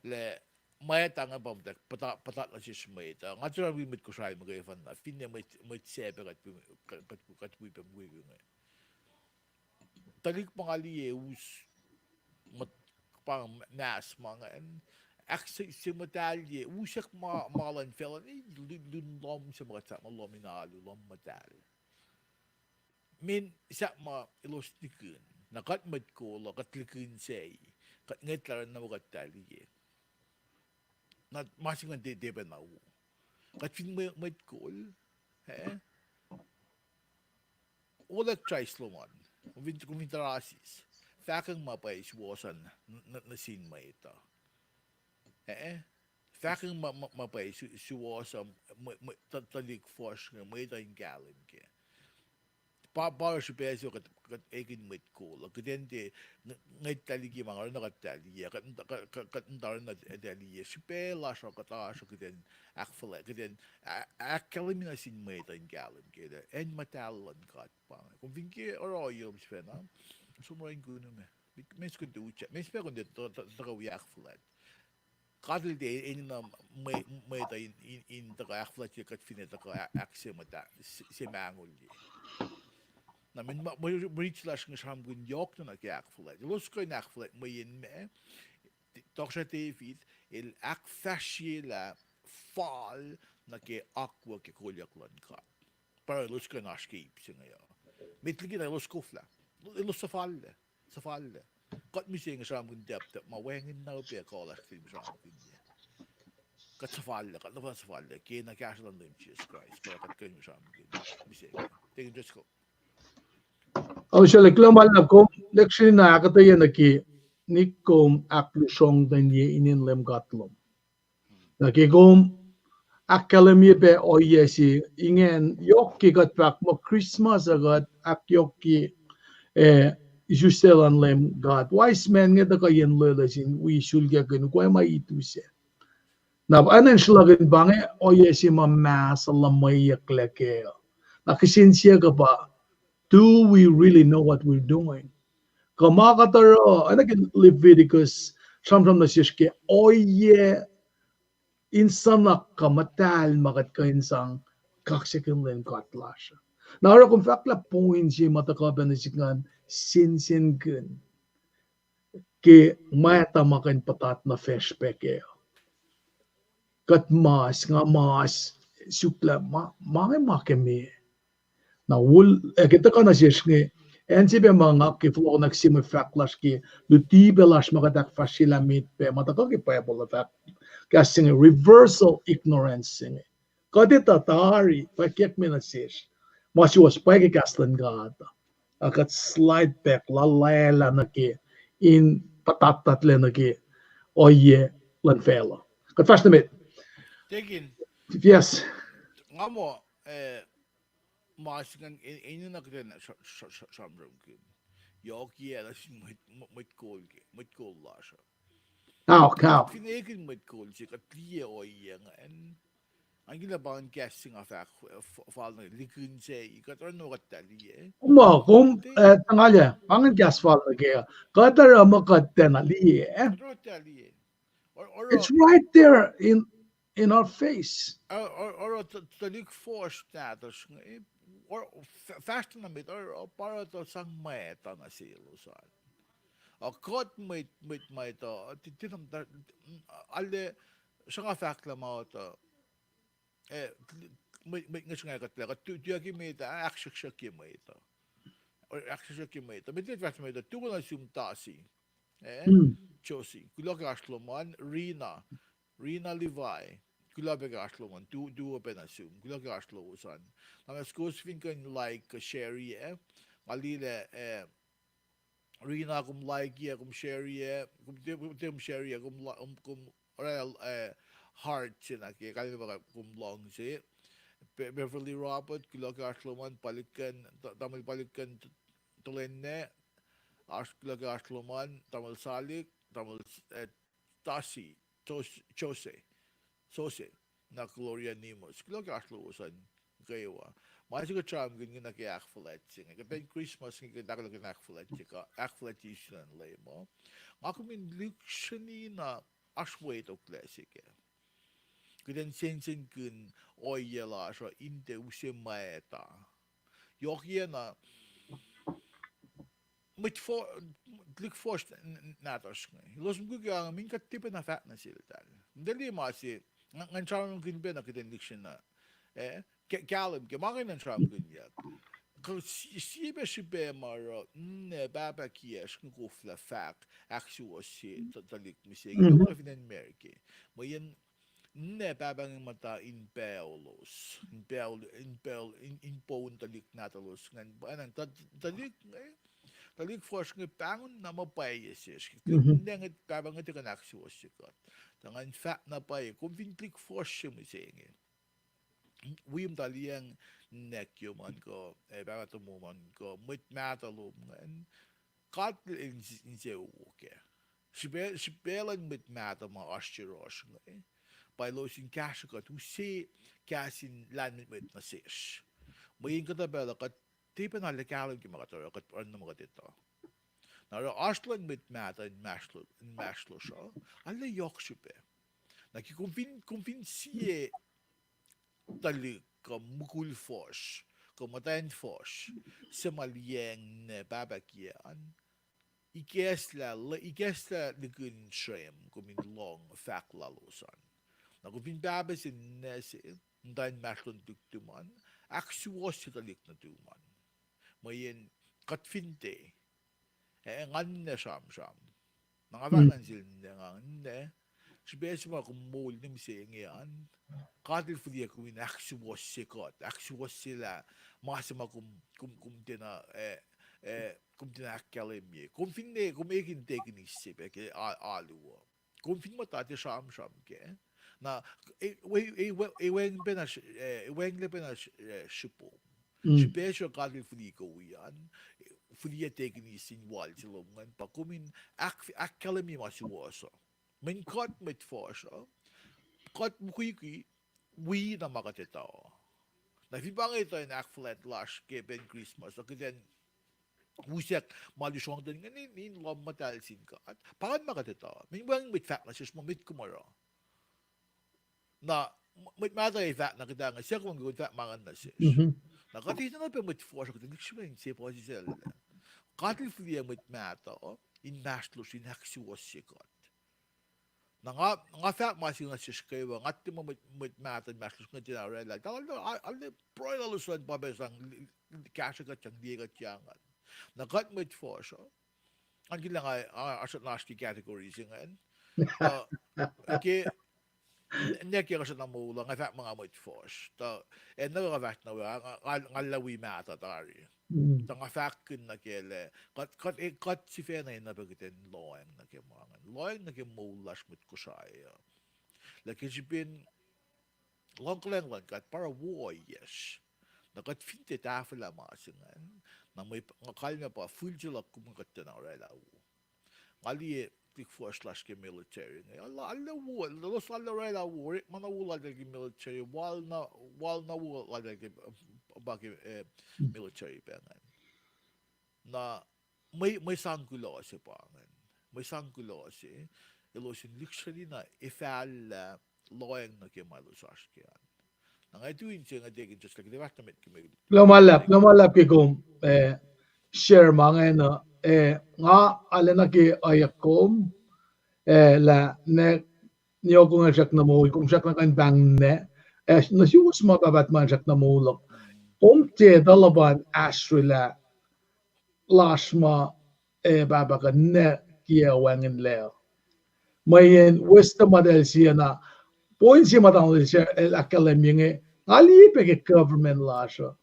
lah mwet uh inge pa muhtwacwacack puhtat, puhtat nuh sesr mwet uh. Nga tuh sramsramkihn mwet Kosrae muhkwena, finne mwet, mwet sac pac kuht, kuht, kuht wi pac wi inge. Tuhlihk ma nga liye us, muh, pa mask ma ingacn, ahkse-, semuhtahlye, usack ma, ma luhn facluh, eh, lun, lun lohm se ma kuht sahp muh lohm in alu, lohm muhtahl. Mweyen sahp ma elos likin. Na kuht mwet kol uh, kuht likin sac, kuht ngwetlah oruh na ma kuht tuh liye. Na ma se ingacn tiac, tiac pacna wo. Kuht fin mwe-, mwet kol, eh? Olak Kraist lom an, kom fin, kom fin tarasis, fahkwacng ma pwacye suwohs an n-, n-, nuh sin mwet uh. Eh? Fahkwacng ma, ma, ma pwacye su-, suwohs an, mwe-, mwe-, tuh-, tuhlihk fuhsr inge, mwet uh in kahlwem kac. Pa, pa srihpac se kuht, kuht ekihn mwet kol uh, kuht in tiac ng-, ngwetlah liki ma nga oruh na kuht tuh liye, kuht, kuht, kuht, kuht oruh na tuh liye, srihpac lasr uh kuht oasr uh kuht in ahkfuhlwact, kuht in a-, ahkkahlwemye nuh sin mwet uh in kahlwem kac lah acn muhtahl luhn God pa inge. Kom fin ke oruh ohiyac lom sifacna, som oruh in kunum ah. Meac se kom tuh utyak, meac se pac kom tuh, tuh, tuh, tuhkuh wi ahkfuhlwact. God el tiac enenuh mwe-, mwet uh in, in, in tuhkuh ahkfuhlwactye kuht finne tuhkuh a-, ahksemuhta-, se-, semahngolye. Na mwe, mwe, mwe rit se lasr inge sramsramkihn yohk na nuh ke ahkfuhlwact. Elos kuh in ahkfuhlwact mweyen meac, tohkohsrah David el ahkfahsryelah fal nuh ke akwuck ac kolyuck luhn God. Pa elos kuh in oasr ke ip se inge uh. Met liki na elos koflah. Elos suhfallac. suhfallac. Kuht mihsenge sramsramkihn depth, depth ma wacngihn na upac kuh lasr kuht in sramsramkihn. Kuht suhfallac, kuht nuhfa suhfallac, ke na kahsruh luhn Leum Jisus Kraist, pa kuht kuh in sramsramkihn mihsenge. Tekin Driscoll. Alusaclek, kuloh ma luhlahp, kom lecture na ahkuhtweyac nuh ke, nik kom ahklusrongtenye inen Leum God lom. Na ke kom ahkkahlwemye pac ohiyac se ingacn, yohk ke kuht fahk muh Christmas uh kuht ahkyohkye, eh, isuslac luhn Leum God. Wise men inge tuhkuh yen lwelah sin wi sulkakihn ukwe ma itu sac. Na pa enenuh in sruhlakihn pa inge ohiyac se ma mas luhmweyucklac kac. Na kihsen siyuck uh pa, do we really know what we're doing? Kuh ma kuht oruh, oacna ke Leviticus, sramsram nuh sesr ke ohiyac in suhnuhk kuh muhtahl ma kuht kuh in sang kaksakihn Leum God lasr. Na oruh kom fahk lah point se ma tuhkuh pac nuh sihk ingacn sensenkihn ke mwata ma kuh in puhtat nuh facsr pac kac. Kuht mas, nga mas, suk lah ma, ma inge ma ke meac. Na wol, eh, ke tuhkuh nuh sesr inge, acn se pac ma nga ke fohlohkohnak se mwe fahk lasr ke, luti pac lasr ma kuht ahkfahsryelah met pac, ma tuhkuh ke Bible uh fahk, kahs se inge, reversal ignorance se inge. Kuht etuh tari, fwackyuck me nuh sesr. Ma suwohs pwacye ke kahs luhn God. A kuht slide back, luhlahlfongi nuh ke, in puhtatlac nuh ke, ohiyac luhn facluh. Kuht fahsr nuh met. Tekin. Yes. Nga muh, eh, ma se ingacn, e-, enenuh kuht in sra-, sra-, sra-, sramsramkihn. Yohkiyac nuh sin mwet, mwet kol ke, mwet kol lasr uh. How, how? Fin ekihn mwet kol se, kuht liye ohiyac ingacn. Nga kihla pa ingacn kahs se nga fahk, eh, f-, fal nuh likihn se, kuht oruh kuht tuh liye. Kom, kom, eh, tangalya, pa ingacn kahs fal nuh ke, kuht oruh muh kuht tiacna liye, eh? Kuht oruh tuh liye. Or, or, it's right there in, in our face. Or, or, or, tuh-, tuhlihk fuhsr nahtuhsr inge, or, f-, fahsr na met, or, or, pa oruh tuh sang mwata nuh selos an. A kuht mwet, mwet mwata, ti-, ti-, ale, sruhnga fahk lah ma tuh, eh, mwet, mwet inge sruhnga kuht lah, kuht tu-, tuyak ke mwata, ahksruhksruhk ke mwata. Or ahksruhksruhk ke mwata. Mwet, mwet fahsr mwata, tuku nuh sum Tasi. Eh? Josie. Kuloh ke oasr lom an, Rina. Rina Levi. Kuloh pac ke oasr lom an, tu-, tuo pac nuh sum. Kuloh ke oasr lowos an. Na mas kowos fin kuh in like, share, eh? Nga liye lah, eh, Rina, kom like, kom share, kom te-, kom share, kom li-, kom, kom orwacl, eh, heart se nuh ke, kalmac pa kom lohng se. Be-, Beverly Robert, kuloh ke oasr lom an, Palikkan, ta-, tamuhlwel Palikkan t-, Tolenne, oasr, kuloh ke oasr lom an, tamuhlwel Salik, tamuhlwel, eh, Tasi, Jos-, Jose, Sose, na Gloria Nimos. Kuloh ke oasr lowos an kwewa. Ma se kuht sramsramkihn inge nuh ke ahkfuhlwact se inge. Kuht in Christmas inge kuht ahkolah in ahkfuhlwact se, ahkfuhlwact se luhn Leum uh. Nga kom in lihksreni na oasr wetoklac se kac. Kuht in sensenkihn ohiyac lasr uh in tiac use mwata. Yohkiyac na, mwet fo-, tuhlihk fuhsr n-, n-, nahtuhsr inge. Elos mukwi ke ange, min kuht tiac pacna fahk nuh seltahl. Tuh liye ma se, nga-, ngan sramsramkihn pacna kuht in lihksreni na. Eh, ka-, kahlwem ke ma inge ngan sramsramkihnyuck. Kuh si-, sie pac srihpac ma oruh, ninac pahpah kiyacsr inge koflah fahk ahksuwohsye tuh-, tuhlihk mihsenge, kuh fin acn America. Mweyen ninac pahpah inge muhta in pacl lalos, in pacl, in pacl, in, in poun tuhlihk nahtuhlos ingacn. Pwacnwacng tuh-, tuhlihk inge, tuhlihk fuhsr inge pahngon na ma pwacye sesr. Ninac inge pahpah inge tiac kuh in ahksuwohsye kuht. Tuh ngan fahk na pwacye, kom fin tuhlihk fuhsr se mihsenge, wi muhta liyacacng ninac kiyom an kuh, eh, pahpah tomom an kuh mwet mahtuh lom ingacn, God El in-, insewowo kac. Srihpac, srihpac luhn mwet mahtuh ma oasr yohrohsr inge, pa elos in kahsrwe kuht use kahs in lahlmwetmwet nuh sesr. Mweyen kuhtuh pacl uh kuht tiac pacna arlac kahlwem ke ma kuht oruh, kuht oruh na ma kuht etuh. Na oruh oasr luhn mwet mahtuh inmahsrlo-, inmahsrlosr uh, arlac yohk srihpac. Na ke kom fin, kom fin sie tuhlihk kuh mukul fuhsr, kuh muhtwacn fuhsr, suc ma liyacacng ninac pahpah kiyac an, ikacslah, ikacslah likihn srem kom in lohng fahk lalos an. Na kom fin pahpah se, ninac se, muhtwacn mahsrlon tuhlihk tuhmom an, ahksuwohsye tuhlihk nuhtum an. Mweyen kuht fin tiac Eh, nga ninac sramsram. Na nga fahk nuh sel ninac, nga ninac, srihpac se ma kom moul nuh mihsenge an, God El fihliyac kom in ahksuwohsye kuht, ahksuwohsye lah ma se ma kom, kom, kom tiacna, eh, eh, kom tiacna ahkkahlwemye. Kom finne, kom ekin tekin isse pac ke a-, alu uh. Kom fin muhta tiac sramsram kac. Na, e, e, e, e wacngihn pacna, e wacngihnlac pacna srihpom. Srihpac se God El fihli kuh wi an, fihliyac tekin isse in wal se lom ingacn, pa kom in ahk-, ahkkahlwemye ma suwohs uh. Mweyen kuht mwet fuhsr uh, kuht mukwikwi wi na ma kuht etuh. Na fin pa inge etuh in ahkfuhlwact lasr ke pacl Christmas uh, kuht in usack ma lusrongten ingacn in, in lohm muhtahl sin God. Pa ingacn ma kuht etuh. Mweyen wacngihn mwet fahk nuh sesr muh met kom oruh. Na, mwet mahtuh ac fahk na kuht inge, siyuck luhn God fahk ma ingacn nuh sesr. Na kuht enenuh pac mwet fuhsr uh, kuht in lihksreni insepuhsisacl. God El fihliyac mwet mahtuh inmahsrlosr in ahksuwohsye kuht. Na nga, nga fahk ma se nuh sesr kwewa, nga tiac muh mwet, mwet mahtuh inmahsrlosr inge tiacna orwaclah. Tuh arlac, arlac pruhe lalos an pa pac sang kahsruh kuht, sang liye kuht, sang ingacn. Na kuht mwet fuhsr uh, ngan kihnlah nga, a, oasr na oasr ke category se ingacn. Tuh ke, ninac ke nga srackna moul uh, nga fahk muh nga mwet fuhsr. Tuh, e, na nga fahsr na we, nga, nga, nga lah wi mahtuh tari. Tuh nga fahkkihn nuh kac lah, kuht, kuht, e, kuht sifacna enenuh pac kuht in lohacng nuh ke ma ingacn. Lohacng nuh ke moul lasr mwet Kosrae uh. Lah ke srihpen luhngkuhlwacng luhn God pa oruh wo ohiyacsr. Na kuht fin tiac tahfwelah ma se ingacn, na mwe, nga kalmac pa fihl se luhk kom kuht tiacna orwaclah wo. Nga liye tuhlihk fuhsr lasr ke military inge. Arlac, arlac wo, elos arlac orwaclah wo, orekma na wo laltahl ke military, wal na, wal na wo laltahl ke, pa ke, eh, military pac ingacn. Na mwe, mwe sang kuloh se pa ingacn. Mwe sang kuloh se, elos in lihksreni na efacllah lohacng nuh ke ma elos oasr ke an. Na nga tu in se nga tekin just like the fact that met ke me. Kuloh ma luhlahp, kuloh ma luhlahp ke kom, eh, share ma ingacn, eh, nga arulacna ke ohiyac kom, eh, lah ne, ne kom srackna moul, kom srackna kuh in pahng ne, eh, nuh suwos ma pahpah tuhmwacl srackna moul uh. Kom tiac tuh luhpan ahsrwelah lasr ma, eh, pahpah kuh ninac kiyac wacngihnlac. Mweyen wisdom ma eltahl siena, point se ma tamuhlwel se el ahkkahlwemye inge, nga liye pac ke government lasr uh.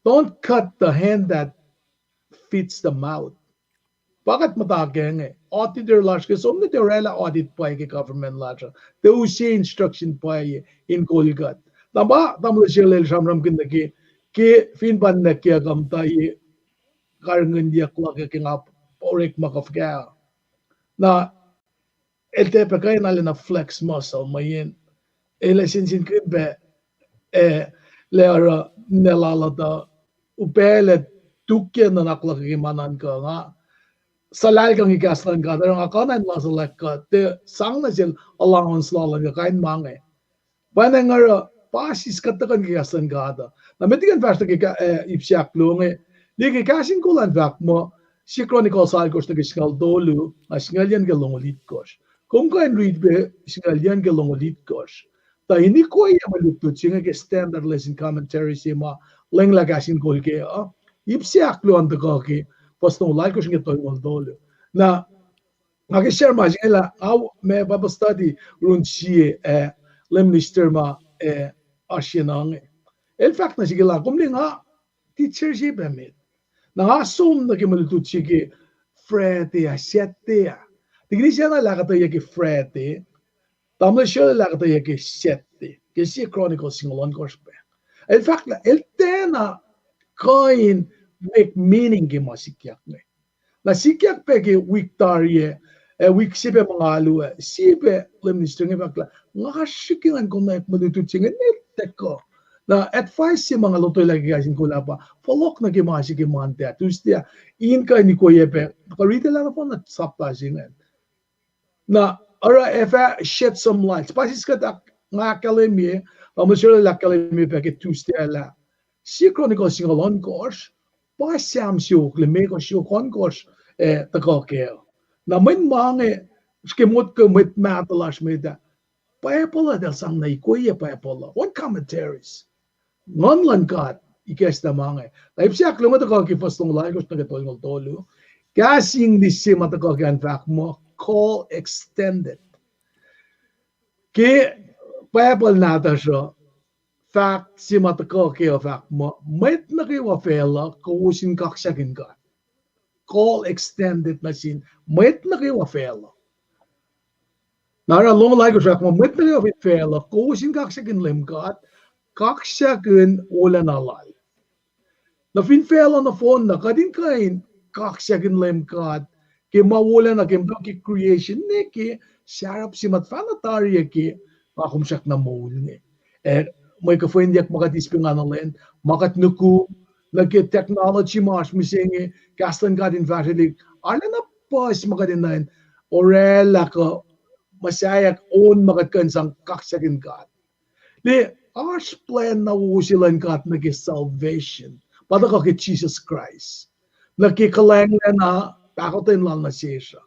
Don't cut the hand that feeds the mouth. Pa kuht muhta ke inge, auditor lasr ke som nuh tiac orwaclah audit pwacye ke government lasr uh. Tiac use instruction pwacye in kol kuht. Na pa tamuhlwel se el sramsramkihn nuh ke, ke fin pa ninac kiyuck uh muhta ye karihngihnyuck luhk ke nga orekma kuh fuhkah. Na el tiac pac kuh in arulacna flex muscle mweyen el ac sensenkihn pac, eh, lah oruh ninac lal uh tuh upac lah tukyac nuhnak luhk ke ma nuhnkuh nga suhlahlkuh ke kahs luhn God, oruh nga kuh na in lasulack kuh tiac sang nuh sel allowance lal uh kuh kain ma inge. Pwacnwacng oruh pa sis kuht tuhkuh ke kahs luhn God uh. Na met liki kuht fahsr nuh ke, eh, ip se ahkluo inge, liye ke kahs in kol an fahk muh, sie Chronicles alkosr nuh ke singucul tolu, na singucul yuc nuh ke longoul itkohsr. Kom kuh in read pac singucul yuc nuh ke longoul itkohsr. Tuh in ikoye mwe lutlut se inge ke standard lesson commentary se ma lenglah kahs in kol kac uh, ip se ahkluo an tuhkuh ke fuhs longoul alkosr nuh ke tolngoul tolu. Na nga ke share ma se inge lah nga ma Bible study run sie, eh, lay minister ma, eh, oasr yen inge. El fahk nuh sihk lah kom liye nga teacher se pac met. Na nga som nuh ke mwe lutlut se ke Friday ah, Saturday ah. Tikin sacna el ahkuhtweyac ke Friday, tamuhlwel se el ahkuhtweyac ke Saturday, ke sie Chronicles singucul ohnkohsr pac. El fahk lah el tiacna kuh in make meaning ke ma sikyak inge. Na sikyak pac ke wik tari ah, eh, wik se pac ma nga alu ah, sie pac lay minister inge fahk lah nga srihke ngan konwacack mwe lutlut se inge ne tuhkuh. Na advice se ma nga lotwelah ke kahs in kol ah pa fohlohk nuh ke ma se ke Monday ah, Tuesday ah, in kuh in ikoye pac kuh ritilah nohfohn na sapta se ingacn. Na oruh ac fah shed some light. Pa sis kuht, nga ahkkahlwemye, tamuhlwel se el ahkkahlwemye pac ke Tuesday ah lah sie Chronicles singucul ohnkohsr, pa Sam siofok limekohsr, siofok ohnkohsr, eh, tuhkuh kac. Na mweyen ma inge, srihke motko mwet mahtuh lasr met ah, Bible uh eltahl sang na ikoye Bible uh, on commentaries. Nguhn luhn God ikacslah ma inge. Na ip se ahkluo inge tuhkuh ke fuhs longoul alkosr nuh ke tolngoul tolu. Kahs English se ma tuhkuh ke an fahk muh call extended. Ke Bible nahtuhsr uh, fahk se ma tuhkuh ke uh fahk muh mwet nuh kwewa facluh kowos in kaksakihn God. Call extended nuh sin mwet nuh kwewa facluh. Na oruh longoul alkosr fahk muh mwet nuh kwewa fin facluh kowos in kaksakihn Leum God, kaksakihn wolacna Lal. Na fin facluh nohfohn na kuht in kuh in kaksakihn Leum God ke ma wolacna ke muhta ke creation ne ke sarap se ma tuhfahna tari ke nga kom srackna moul inge. Ac mwe kuhfwenyuck ma kuht eis pacna lwen, ma kuht nuku, nuh ke technology ma oasr mihsenge, kahs luhn God in fahsrwelihk, arulacna puhs ma kuht enenuh in orwaclah kuh muhsaheack on ma kuht kuh in sang kaksakihn God. Liye, oasr plwacn na wo se luhn God nuh ke salvation, pa tuhkuh ke Jisus Kraist, nuh ke kuhlwacnglacna pahkotwen Lal nuh sesr uh,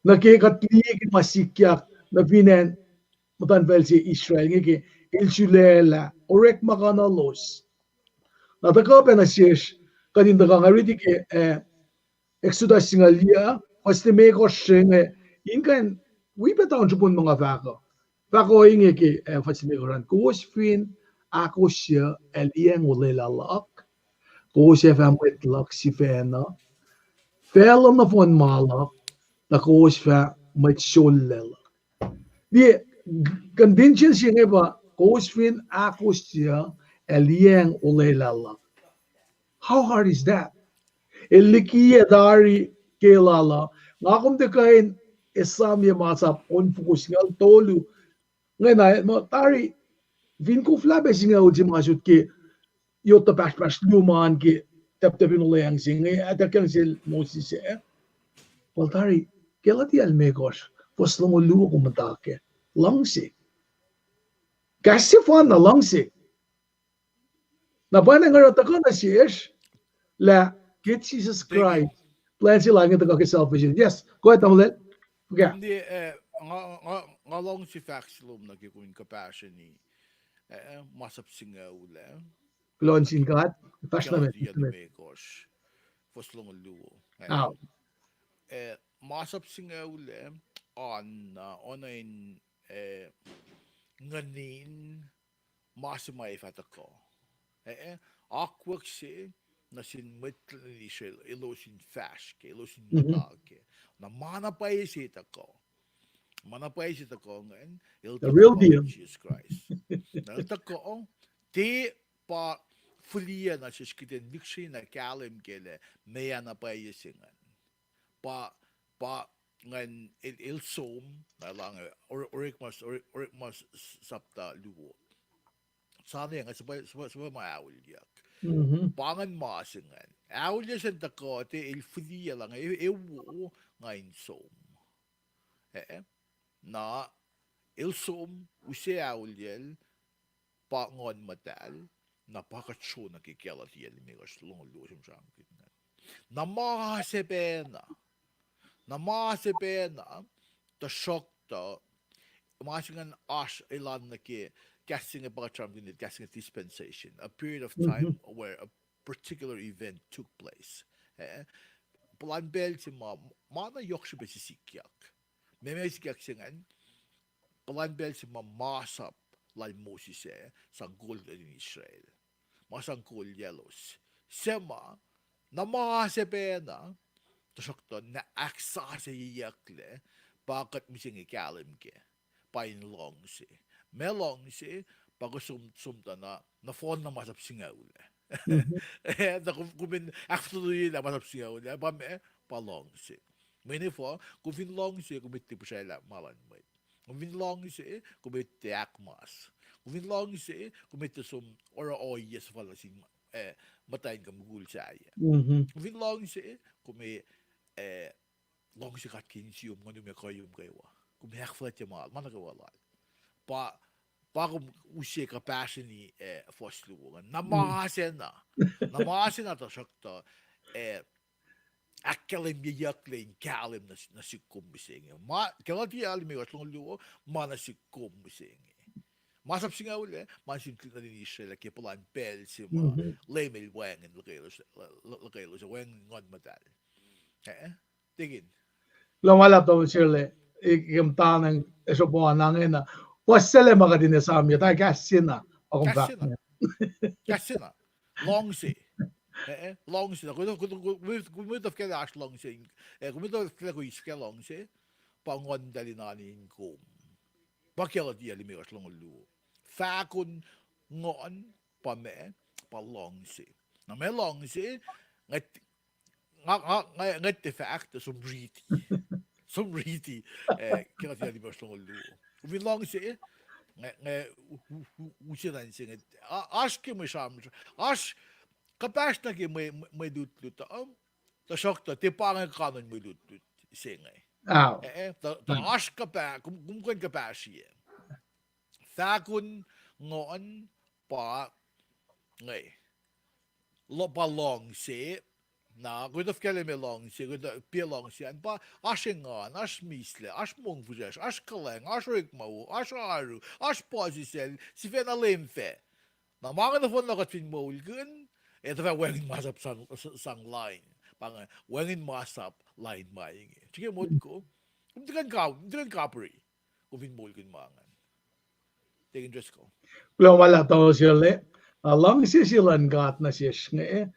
nuh ke kuht liye ke ma sikyak nuh fin acn muhtuhnfacl se Israel inge ke el sulaclah orekma kuhnuhlos. Na tuhkuh pac nuh sesr, kuht in tuhkuh nga riti ke, eh, Exodus singucul yac, fuhs limekohsr se inge, in kuh in wi pac taunsrupun ma nga fahk uh. Fahk ohinge ke, eh, fuhs limekohsr an, kowos fin ahkostwen ac liyacacng olwelah luhk, kowos ac fah mwet luhk sifacna, facluh nohfohn ma luhk, tuh kowos fah mwet sollac luhk. Liye, condition se inge pa kowos fin ahkostwen ac liyacacng olwelah luhk. How hard is that? El likiyac tari ke lal uh, nga kom tiac kuh in esamyac masap on foko singucul tolu. Ingena muh tari fin koflah pac singucul se ma sot ke yot tuh pahspahs luo ma an ke taptap in olweacng se inge, atuckyang sel Moses ah. Pal tari, Galatia limekohsr, fuhs longoul luo kom muhta kac. Luhngse. Kahs sefanna luhngse. Na pa na nga oruh tuhkuh nuh sesr lah ke Jisus Kraist, plwacn se lal inge tuhkuh ke salvation. Yes, go ahead, tamuhlwel. Fuhkah? Nga, nga, nga luhngse fahk se lom nuh ke kom in kuhpahsrweni, eh, masap singucul ah. Kuloh nuh sin God. Fahsr na met, Galatia limekohsr, fuhs longoul luo. Eh, masap singucul ah, on, uh, on in, eh, nguhnin ma se ma ac fah tuhkuh. Eh, eh, akwuck se nuh sin mwet luhn Israel, elos in fahsr kac, elos in muhta kac. Na ma na pwacye se tuhkuh. Ma na pwacye se tuhkuh ingacn, el tuhkuh Jisus Kraist. Na el tuhkuh, tiac pa fihliyac nuh sesr kuht in lihksreni na kahlwem kac lah meac na pwacye se ingacn. Pa, pa ingacn el, el som, na elange, Or-, Orekma, Or-, Orekma s-, s-, sapta luo. Sani nga suhpwacr, suhpwacr, suhpwacr ma aolyuck. Pa ingacn ma se ingacn. Aolyac se tuhkuh, tiac el fihliyac lah inge, e, e wo, nga in som. Eh, na el som, use aolyacl, pa Nguhn Muhtahl, na pa kuht sro nuh ke Galatia limekohsr, longoul luo se ma sramsramkihn ingacn. Na ma se pacna, na ma se pacna, tuhsruhktuh, ma se ingacn oasr elan nuh ke, kahs se inge pa kuht sramsramkihn, kahs se inge dispensation, a period of time where a particular event took place. Eh, puhlan pacl se ma, ma na yohk srihpac se sikyak. Meac ma sikyak se ingacn, puhlan pacl se ma masap lal Moses ah sang kol nuhtin Israel. Ma sang kolyaclos. Se ma, na ma se pacna, tuhsruhktuh na ahksasucyeyucklac, pa kuht mihsenge kahlwem kac, pa in luhngse. Ma luhngse, pa kuht som, som tuh na, nohfohn na masap singucul ah. Na kom, kom in ahkfototoyelah masap singucul ah, pa ma, pa luhngse. Mweyen efuh, kom fin luhngse, kom tiac pihsraclah ma luhn mwet. Kom fin luhngse, kom tiac ahkmas. Kom fin luhngse, kom tiac som oruh ohiyac suhfal nuh sin, eh, muhtwacn kuh mukul sahyac. Kom fin luhngse, kom, eh, luhngse God ke insiyom, nguhnum, ac kuhiyom kwewa. Kom ahkfuhlwactye ma, ma nuh kwewa lal. Pa, pa kom use kuhpahsrweni, eh, fuhs luo ingacn. Na ma se na. Na ma se na tuhsruhktuh, eh, ahkkahlwemyeyucklac in kahlwem nuh, nuh sihk kom mihsenge. Ma, Galatia limekohsr, longoul luo, ma nuh sihk kom mihsenge. Masap singucul ah, ma nuh sin tuhlihk nuhtin Israel ke puhlan pacl se ma Leum El wacngihn luhkwelos, luhkwelos, wacngihn Nguhn Muhtahl. Eh, eh. Tekin. Kuloh ma luhlahp Tom Sirle, ikem tanang, esropo anangena. Puhs sele ma kuht in esamyuc, ta kahs sena, akom fahk. Kahs sena. Luhngse. Eh, eh, luhngse. Kom muhta fuhkah oasr luhngse. Eh, kom muhta fuhkah kom eis fuhkah luhngse. Pa nguhn tahl in oan in kom. Pa Galatia limekohsr longoul luo. Fahkon nguhn, pa meac, pa luhngse. Na meac luhngse, nga, nga, nga, nga tiac fahk tuh som riti. Som riti, eh, Galatia limekohsr longoul luo. Kom fin luhngse, nga, nga, u-, u-, u-, use nuh se inge. A-, oasr ke mwe sramsram, oasr kuhpahsr nuh ke mwe, mwe, mwe lutlut, uh, tuhsruhktuh tiac pa inge kanon mwe lutlut se inge. Eh, eh, tuh, tuh oasr kuhpah, kom, kom kuh in kuhpahsrye. Fahkon nguhn pa inge. Lo-, pa luhngse, na, kom etuh fuhkah lah meac luhngse, kom etuh piac luhngse an pa, oasr engan, oasr mislac, oasr mongfihsrwacsr, oasr kuhlwacng, oasr orekma wo, oasr oaru, oasr puhsisacl, sifacna leum fac. Na ma inge nohfohn na kuht fin moulkihn, ac tuh fah wacngihn masap sang, sang lain. Pa inge, wacngihn masap lain ma inge. Srihke motko. Kom tiac kuh in ka-, kom tiac kuh in kapri. Kom fin moulkihn ma ingacn. Tekin Driscoll. Kuloh ma luhlahp Tom Sirle. Na luhngse se luhn God nuh sesr inge,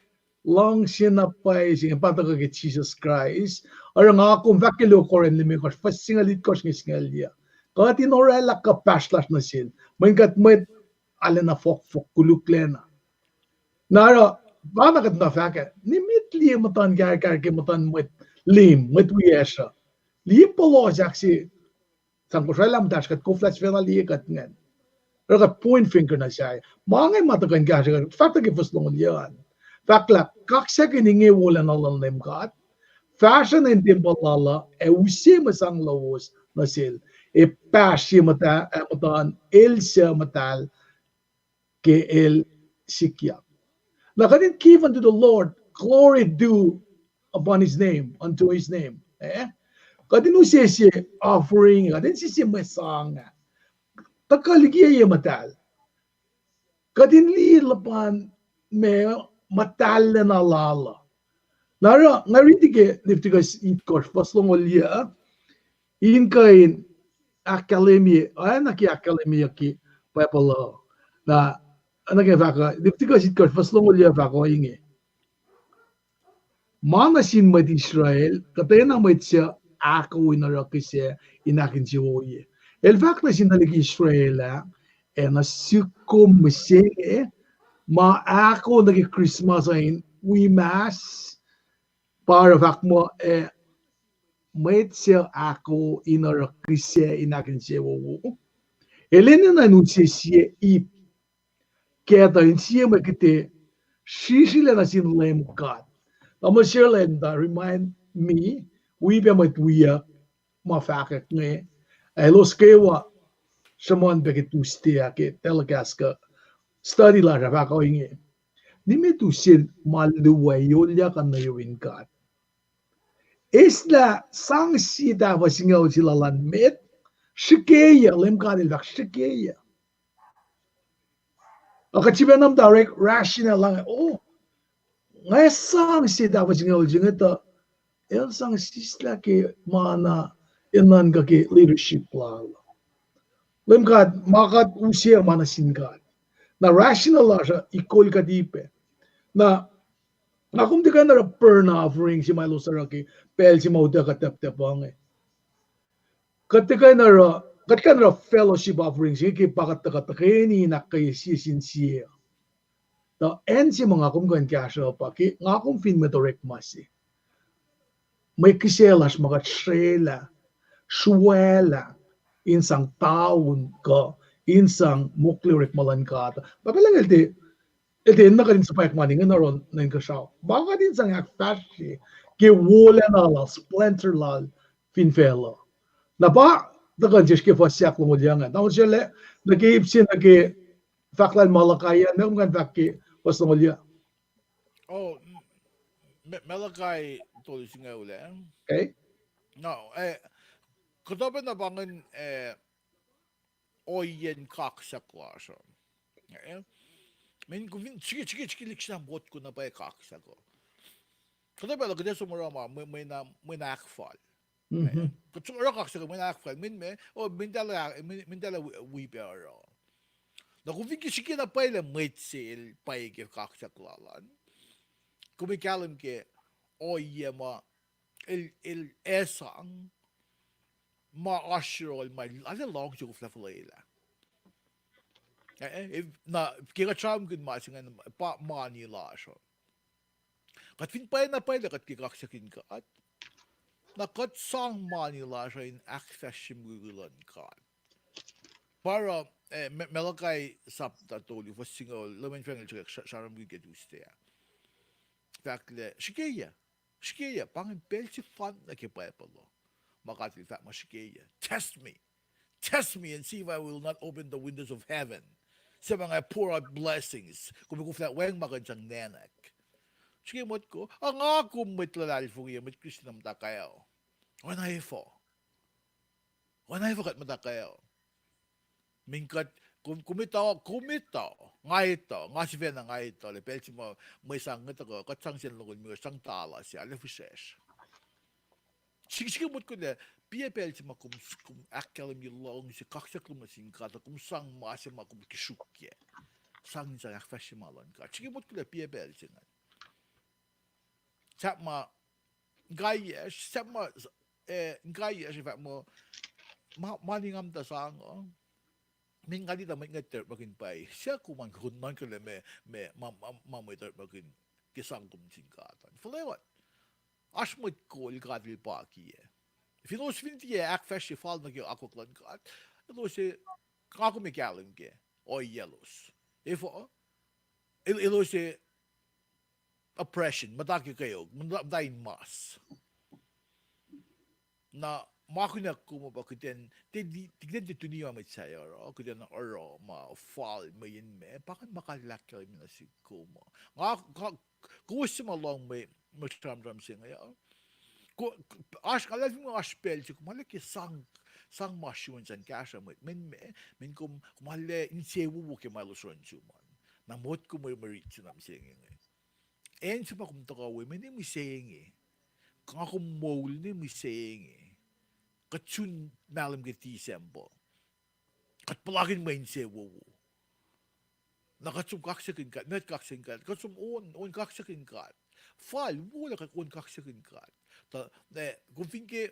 luhngse na pwacye se inge pa tuhkuh ke Jisus Kraist. Oruh nga kom fahk ke luo Corinth limekohsr, fuhs singucul itkohsr inge singucul yuh. Kuht in orwaclah kuhpahsr lasr nuh sel. Mweyen kuht mwet arulacna fohkfohk, koluklacna. Na oruh, pa na kuht na fahk ah, nimet liye muhtuhn kahrkahr ke muhtuhn mwet lim, mwet wiyacsr uh. Liye puhlohsahk se sang Kosrae lah muhtahsr kuht koflah sifacna liye kuht ingacn. Oruh kuht point finger nuh sahyac. Ma inge ma tuhkuh in kahsruh kuht, fahk tuh ke fuhs longoul yuh an. Fahk lah kaksakin inge wolacna luhn Leum God. Fahsruh nuh in tempuhl lal uh, ac use mwe sang lowos nuh sel. Ac pahsrye muhta-, eh, muhtuhn el suc muhtahl ke el sikyak. Na kuht in give unto the Lord glory due upon his name, unto his name. Eh? Kuht in use sie offering, kuht in use sie mwe sang ah. Tuhkuh likiyac muhtahl. Kuht in liye luhpan ma muhtahllacna lal uh. Na oruh, nga riti ke Leviticus itkohsr, fuhs longoul yuh, in kuh in ahkkahlwemye, oacna ke ahkkahlwemyeyuck ke Bible uh. Na, oacna ke fahk uh, Leviticus itkohsr, fuhs longoul yuh fahk ohinge. Ma nuh sin mwet Israel, kuhtwena mwet suc ahko in oruh kihsac in ahkinsewowoye. El fahk nuh sin tuhlihk Israel ah, ac nuh sihk kom mihsenge, ma ahko nuh ke Christmas uh in wi mas, pa oruh fahk muh, eh, mwet suc ahko in oruh kihsac in ahkinsewowo, el enenuh in use sie ip kahto in sie mwe kihte srisrilac nuh sin Leum God. Tamuhlwel Sherland uh remind me, wi pac mwet wiyuck ma fahkwack inge, ac elos kwewa sruhmuhn pac ke Tuesday ah ke telecast kuh study lasr ah fahk ohinge. Nimet use ma luo ac ohlyakan nuh yurin God. Eslah sang sie tahfuh singucul se lal an met, srihkeyac, Leum God El fahk srihkeyac. Ac kuht sifacna muhta orek rational lah, oh, nga sang sie tahfuh singucul se inge tuh, el sang sislah ke ma na el nuhnkuh ke leadership lal. Leum God, ma kuht use ma nuh sin God. Na rational lasr uh ikol kuht ipac. Na nga kom tiac kuh in oruh burnt offering se ma elos oruh ke pacl se ma utuckuh tacptap inge. Kuht tiac kuh in oruh, kuht kuh in oruh fellowship offering se inge ke pa kuht tuhkuh tuhkweni in ahkkweye sie sin sie. Tuh acn se ma nga kom kuh in kahsruh pa ke nga kom fin mwet orekma se, mwe kihsac lasr ma kuht srwaclah, sruwaclah, in sang taun kuh in sang mokle orekma luhn God. Pa pacl inge el tiac, el tiac enenuh kuht in suhpwack mani inge in oruh nuh inkuhsrao. Pa kuht in sang ahkfahsrye ke wolacna lal, splendor lal fin facluh. Na pa tuhkuh nuh sesr ke fuhs ahklongoul yuc ingacn. Tamuhlwel Sherland, nuh ke ip se nuh ke fahk lal Malachi an, meac kom kuh in fahk ke fuhs longoul yuc? Oh, Malachi tolu singucul ah. Na, eh, kuhtuh pacna pa ingacn, eh, ohiyacn kaksak lasr uh. Eh, mweyen kom fin srihke, srihke, srihke lihksreni motko na pwacye kaksak uh. Kuhtuh pacl uh kuht ac som oruh ma mwe, mwe na, mwe na ahkfal. Kuht som oruh kaksakin mwe na ahkfal, mweyen meac, oh, mweyen tala, mweyen, mweyen tala wi, wi pac oruh. Na kom fin ke srihke na pwacye lah mwet se el pwacye ke kaksak lal an, kom ac kahlwem ke ohiyac ma el, el ac sang, ma oasr yohrohl ma el ac luhngse koflah fuhlwelah. Eh, eh, na ke kuht sramsramkihn ma se ingacn pa mani lasr uh. Kuht fin pwacye na pwacye lah kuht ke kaksakin God, na kuht sang mani lasr uh in ahkfahsrye mukwikwi luhn God. Pa oruh, eh, Ma-, Malachi sapta tolu, fuhs singucul, Leum El fahk nuh sel, sra-, sramsramkihn ke Tuesday ah. Fahk lah, srihkeyac, srihkeyac, pa ingacn pacl sefanna ke Bible uh ma God El fahk muh srihkeyac. Test me. Test me and see if I will not open the windows of heaven. Suc ma nga pour out blessings. Kom ac koflah wacngihn ma kuh in sang nwacknak. Srihke motko, a nga kom mwet luhlahlfongi, mwet Kristin muhta kac uh. Oacna efuh? Oacna efuh kuht muhta kac uh? Mweyen kuht, kom, kom etuh, kom etuh, nga etuh, nga sifacna nga etuh lah pacl se ma mwe sang inge tuhkuh, kuht sang sacn longoul limekohsr, sang tala se, arlac fihsracsr. Srihke, srihke motko lah, piac pacl se ma kom, kom ahkkahlwemye luhngse, kaksak lom nuh sin God, kom sang ma se ma kom ke sruokyac. Sang in sang ahkfahsrye ma luhn God. Srihke motko lah piac pacl se ingacn. Sahp ma, inkaiyacsr, sahp ma, eh, inkaiyacsr, in fact, ma, ma, mani nga muhta sang uh, mweyen nga lita mwet inge orekmakihn pwacye. Suc kom an, kom nuhnkuh lah ma, ma, ma, ma, ma mwet orekmakihn ke sang kom nuh sin God an? Fuhlwewa. Oasr mwet kol God El pakiyac. Fin elos fin tiac ahkfahsrye fal nuh ke akwuck luhn God, elos ac, nga kom ac kahlwem ke ohiyac lalos. Efuh? El-, elos ac oppression, muhta ke kweok, muhta, muhta in mas. Na ma kunac kom uh pa kuht in, tiac, tiac kuht in tiac tuni ma mwet sahyac oruh, kuht in oruh ma fal mweyen meac, pa ingacn ma God El ahkkahlwemye nuh sihk kom uh. Nga, nga, kowos se ma lohng mwe, mwe sramsram se inge uh, oasr, nga luhlahlfongi oasr pacl se kom arlac ke sang, sang ma sruin sang kahsruh mwet, mweyen meac, mweyen kom, kom arlac insewowo ke ma elos oruh nuh sum an. Na motko mwe, mwe rit se na mihsenge inge. Acn se ma kom tuhkuh we, mweyen mihsenge. Nga kom moul ne mihsenge. Kuht sun mahlwem ke December. Kuht puhlakihn mwe insewowo. Na kuht som kaksakihn God, met kaksakihn God, kuht som on, on kaksakihn God. Fal wo lah kuht on kaksakihn God. Tuh, eh, kom fin ke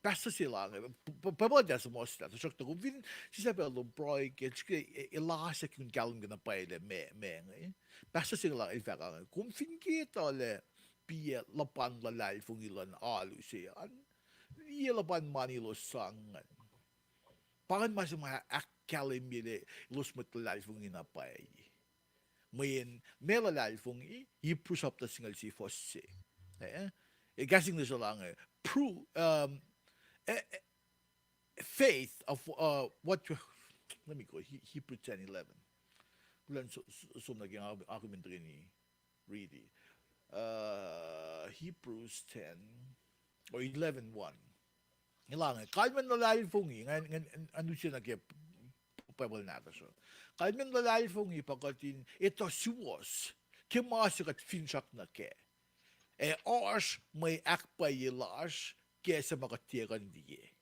pastor se la inge, p-, p-, Bible ah suhmuhslah, tuhsruhktuh kom fin sislah pacl lom pruhe ke, srihke, e-, elasackihnkahlwem ke na pwacye lah meac, meac inge. Pastor se la el fahk inge, kom fin ke etuh lah piac luhpan luhlahlfongi luhn alu se an, liye luhpan mani elos sang ingacn. Pa ingacn ma se ma ahkkahlwemye lah elos mwet luhlahlfongi na pwacye. Mweyen meac luhlahlfongi, Hebrew sapta singucul sie fuhs se. Eh? Kahs English se la inge, prove, um, eh, eh, faith of, uh, what, let me go, He-, Hebrew ten eleven. Kulan so-, so-, som nuh ke nga, nga kom in tuhkweni riti. Uh, Hebrews ten, or eleven one. Elan, kalmacn luhlahlfongi, ngan, ngan, ngan use nuh ke Bible nahtuhsr uh. Kalmacn luhlahlfongi pa kuht in etuh suwohs ke ma se kuht finsrak nuh kac, ac oasr mwe ahkpwacye lasr ke suc ma kuht tiac kuh in liye.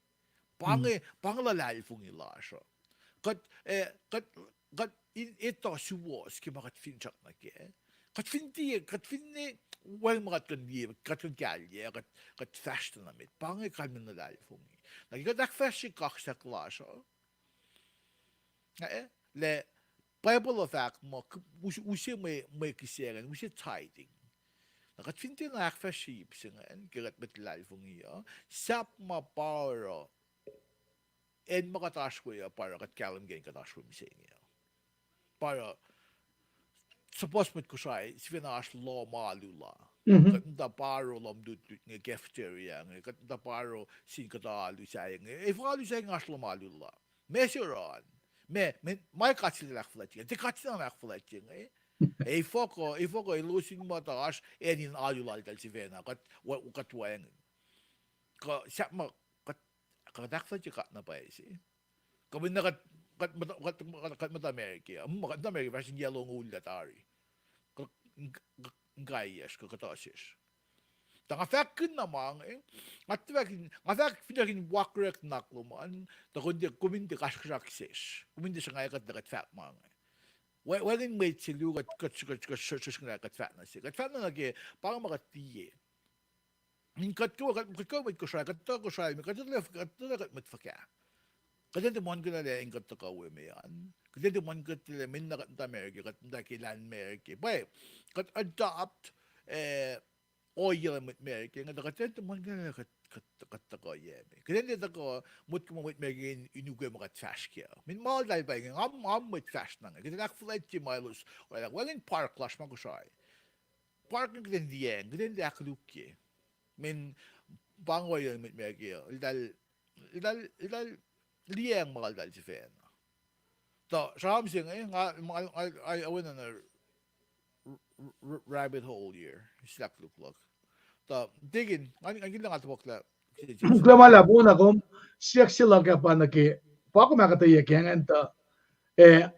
Pa inge, pa inge luhlahlfongi lasr uh. Kuht, eh, kuht, kuht in etuh suwohs ke ma kuht finsrak nuh kac. Kuht fin tiac, kuht finne wacngihn ma kuht kuh in liye, kuht kuh in kahlye, kuht, kuht fahsr tuh na met. Pa inge kalmacn luhlahlfongi. Na ke kuht ahkfahsrye kaksak lasr uh, eh, lah Bible uh fahk muh, use, use mwe, mwe kihsac ingacn, use tithing. Na kuht fin tiacna ahkfahsrye ip se ingacn ke kuht mwet luhlahlfongi uh, sahp ma pa oruh acn ma kuht oasr we uh, pa oruh kuht kahlwem ke acn kuht oasr we mihsenge uh. Pa oruh, suhpuhs mwet Kosrae sifacna oasr lohm alu la. Kuht muhta pa oruh lohm lutlut inge, cafeteria inge, kuht muhta pa oruh sin kuhtuh alu sahyac inge. Efuh alu sahyac inge oasr lohm alu la? Meac se oruh an? Meac, meac, ma God El ahkfuhlwactye, tiac God se na ahkfuhlwactye inge. Efuh kuh, efuh kuh elos in muhta oasr acn in alu laltahl sifacna, kuht, kuht wacngihn. Kuh sahp ma kuht, kuht ahkfuhlwactye God na pwacye se. Kuh mweyen kuht, kuht muhta, kuht, kuht muhta America, kuht muhta America fahsr in yac longoul lah tari, kuh, kuh, inkaiyacsr kuh kuhtuh sesr. Tuh nga fahkkihn na ma inge, nga tuh fahk, nga fahk finsrak in wakrek nuhnak lom an, tuh kom tiac, kom in tiac kasrkuhsrak sesr, kom in tiac sruhnga kuht lah kuht fahk ma inge. Wacngihn mwet se luo kuht, kuht, kuht, kuht sruhsruhnglah kuht fahk nuh se, kuht fahk na nuh ke, pa inge ma kuht liye. In kuht kwewa, kuht, kuht kwewa mwet Kosrae, kuht tuh Kosrae, kuht tuh, kuht tuh kuht mwet fuhkah. Kuht in tiac muhlkuhnlah in kuht tuhkuh we me an. Kuht in tiac muhlkuhnlah mweyen kuht muhta America, kuht muhta ke lahlmwetmwet America. Pwacye, kuht adopt, eh, ohiyac luhn mwet America inge, tuh kuht in tiac muhlkuhnlah kuht, kuht, kuht tuhkuh yac me. Kuht in tiac tuhkuh motko muh mwet America in, in ukwe ma kuht fahsr kac. Mweyen ma eltahl pa inge, nga, nga mwet fahsr na inge. Kuht in ahkfuhlwactye ma elos oraclah. Wacngihn park lasr ma Kosrae. Park inge kuht in liyacacng, kuht in tiac ahkkolukye. Mweyen pa inge ohiyac luhn mwet America, eltahl, eltahl, eltahl liyacacng ma eltahl sifacna. Tuh sramsram se inge, nga, nga, nga, I, I went on a r-, r-, r-, rabbit hole here, sislah koluk luhk. Tuh, Deacon, nga, nga kihla nga tohkohslah, kuloh ma luhlahp, na kom, siyuck se luhk ah pa nuh ke, pa kom ahkuhtweyac ke ingacn tuh, eh,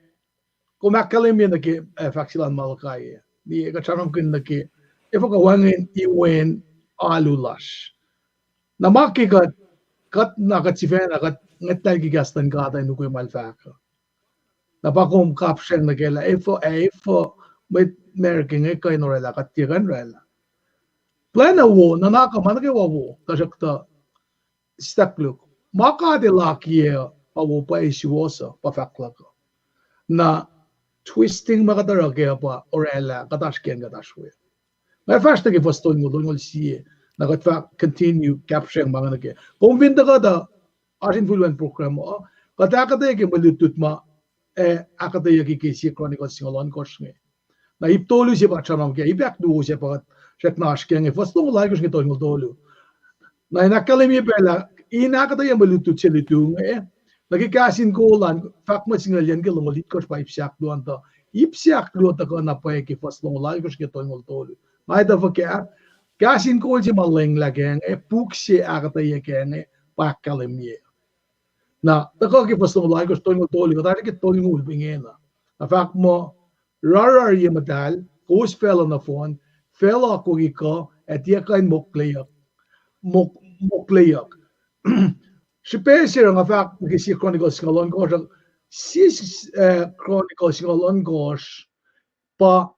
kom ahkkahlwemye nuh ke, eh, fahk se lal Malachi, eh, liye kuht sramsramkihn nuh ke, efuh kuh wacngihn iwen alu lasr. Na ma ke kuht, kuht na kuht sifacna, kuht ngwetlah ke kahs luhn God in ukwe ma el fahk uh. Na pa kom kapsreng nuh ke lah, efuh, eh, efuh, mwet America inge kuh in oraclah, kuht tiac kuh in oraclah. Plwacn uh wo, nuhnak uh ma nuh kwewa wo, tuhsruhktuh, sislah koluk. Ma God el akiyac uh, pa wo pwacye suwohs uh, pa fahk luhk uh. Na twisting ma kuht oruh kac uh pa oraclah, kuht oasr ke acn kuht oasr we. Nga fahsr nuh ke fuhs tolngoul, tolngoul sie, na kuht fah continue kapsreng ma inge nuh ke. Kom fin tuhkuh tuh, oasr infulwen program uh, kuht ahkuhtweyac ke mwe lutlut ma, eh, ahkuhtweyucki ke sie Chronicles singucul ohnkohsr inge. Na ip tolu se pa sramsram kac, ip ahkluo se pa kuht srackna oasr ke inge, fuhs longoul alkohsr inge tolngoul tolu. Na in ahkkahlwemye pacl ah, in ahkuhtweyac mwe lutlut se lutu inge, nuh ke kahs in kol an, fahk mwet singucul yuh ke longoul itkohsr pa ip se ahkluo an tuh, ip se ahkluo tuhkuh na pwacye ke fuhs longoul alkohsr inge tolngoul tolu. Nga etuh fuhkah, kahs in kol se ma lwenglah kac inge, puk se ahkuhtweyac kac inge, pa ahkkahlwemye. Na tuhkuh ke fuhs longoul alkohsr tolngoul tolu, kuht oasr ke tolngoul pa ingena. Na fahk muh, rarrar ye muhtahl, kowos facluh nohfohn, facluh akwucki kuh, ac tiac kuh in mokleyuck, mok-, mokleyuck. Srihpac se nga fahk ke sie Chronicles singucul ohnkohsr, sie, eh, Chronicles singucul ohnkohsr, pa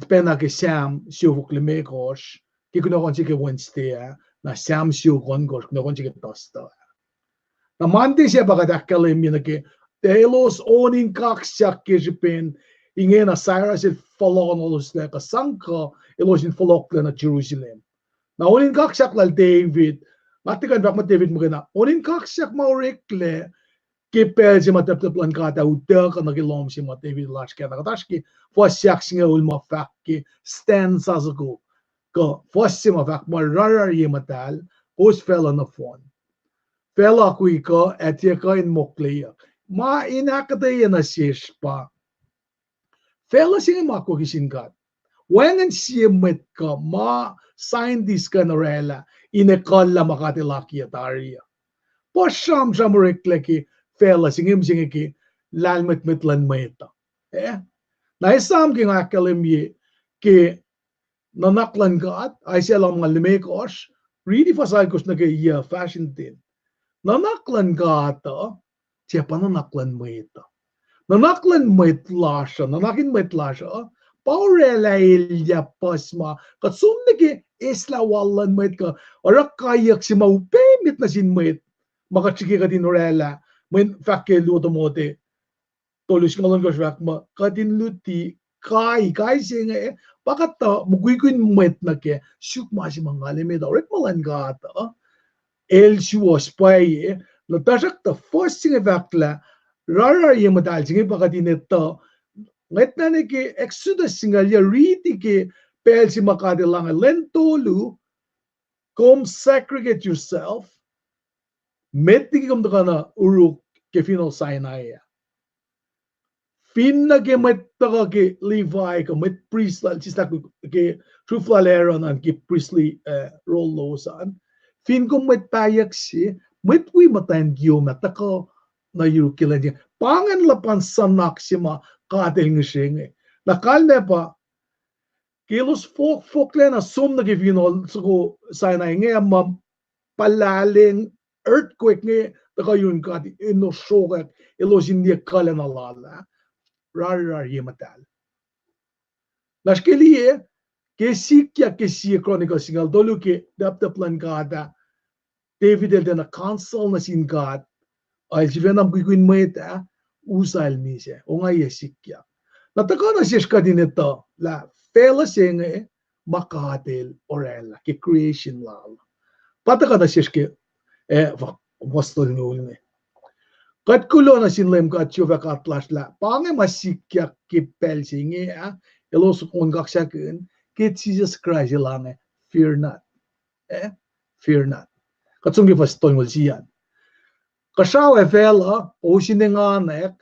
pacna ke Sam siofok limekohsr, ke kunohkohn se ke Wednesday ah, na Sam siofok ohnkohsr, kunohkohn se ke Thursday ah. Na Monday se pa kuht ahkkahlwemye nuh ke, tuh elos on in kaksak ke srihpen, ingena Cyrus el fohlohkohnoloslac kuh sang kuh elos in fohlohklac nuh Jerusalem. Na on in kaksak lal David, nga tiac kuh in fahk muh David muhkwena, on in kaksak ma oreklac, ke pacl se ma tahptahp luhn God ah utuckuh nuh ke lohm se ma David el oasr kac ah, na kuht oasr ke fuhs se ahksingucul ma fahk ke stanza soko, kuh fuhs se ma fahk muh rarrar ye muhtahl, kowos facluh nohfohn, facluh akwucki kuh, ac tiac kuh in mokleyuck. Ma in ahkuhtweyac nuh sesr pa facluh se inge ma akwucki sin God. Wacngihn sie mwet kuh ma scientist kuh in oraclah in ekuhllah ma God el akiyac tari uh. Puhs sramsram oreklac ke facluh se inge, mihsenge ke lahlmwetmwet luhn mwet uh. Eh? Na esam ke nga ahkkahlwemye ke nuhnak luhn God, Isaiah lumngaul limekohsr, riti fuhs alkohsr nuh ke yac fahsr in ten. Nuhnak luhn God uh, tiac pa nuhnak luhn mwet uh. Nuhnak luhn mwet lasr uh, nuhnak in mwet lasr uh, pa oraclah elyah puhs ma kuht som nuh ke eslah wal luhn mwet kuh oruh kaiyuck se ma upac met nuh sin mwet, ma kuht srihke kuht in oraclah, mweyen fahk ke luo Timothy tolu singucul ohnkohsr fahk muh kuht in luti kai, kai se inge, pa kuht tuh mukwikwi in mwet nuh ke suk ma se ma ngalem etuh, orekma luhn God uh, el suwohs pwacye, na tuhsruhktuh fuhs se inge fahk lah, rarrar ye muhtahl se inge pa kuht in etuh, ngwetlah nuh ke Exodus singucul yac, riti ke pacl se ma God el lahnge lwen tolu, kom segregate yourself, met liki kom tuhkuh na uruk ke finohl Sinai ah. Fin nuh ke mwet tuhkuh ke Levi kuh mwet prist lal, sislah ke sruhf lal Aaron an ke priestly, eh, role lowos an. Fin kom mwet pahyuck se, mwet wi muhtwacn kiyom ah tuhkuh nuh yuruk ke lwen se. Pa ingacn luhpan suhnak se ma God el ngihsre inge. Na kalmac pa, Ke elos fok, foklac na som nuh ke finohl soko Sinai inge, ma puhlaleng earthquake inge tuhkuh yurin God in osrokwack elos in liye kuhlacna lal ah, rari, rari ye muhtahl. Lasr ke liye, ke sikyak ke sie Chronicles singucul tolu ke daptap luhn God ah, David el tiacna counsel nuh sin God, el sifacna mukwikwi in mwet ah, Uzzah el misac, ongaiyac sikyak. Na tuhkuh nuh sesr kuht in etuh lah facluh se inge ma God el oraclah ke creation lal. Pa tuhkuh nuh sesr ke, eh, fuhs tolngoul inge. Kuht kuloh nuh sin Leum God, Jehovah God lasr lah pa inge ma sikyak ke pacl se inge ah, elos on kaksakihn, ke Jisus Kraist el ange, fear not. Eh? Fear not. Kuht som ke fuhs tolngoul sie an. Kuhsrao ac facluh, ohsun enganwack,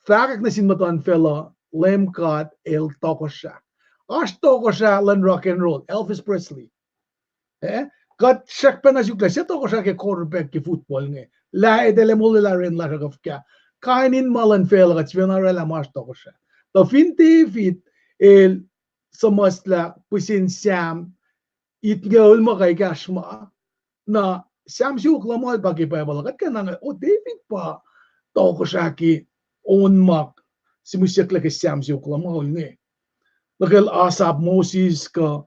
fahkwack nuh sin muhtuhnfacl uh, Leum God el tohkohsrah. Oasr tohkohsrah luhn rock and roll, Elvis Presley. Eh? Kuht srackpacna suk lah se tohkohsrah ke quarterback ke football inge. Lah etwaclah molwelah ren lasr uh kuh fuhkah. Kain in ma luhn facluh kuht sifacna oraclah ma oasr tohkohsrah. Tuh fin David el suhmuhslah pihsen Sam itngoul ma kuh ekahsr ma, na Sam siofok lumngaul pa ke Bible uh, kuht ke na inge, o, David pa tohkohsrah ke on ma simihsyucklac ke Sam siofok lumngaul inge. Nuh kacl Asaph, Moses, kuh,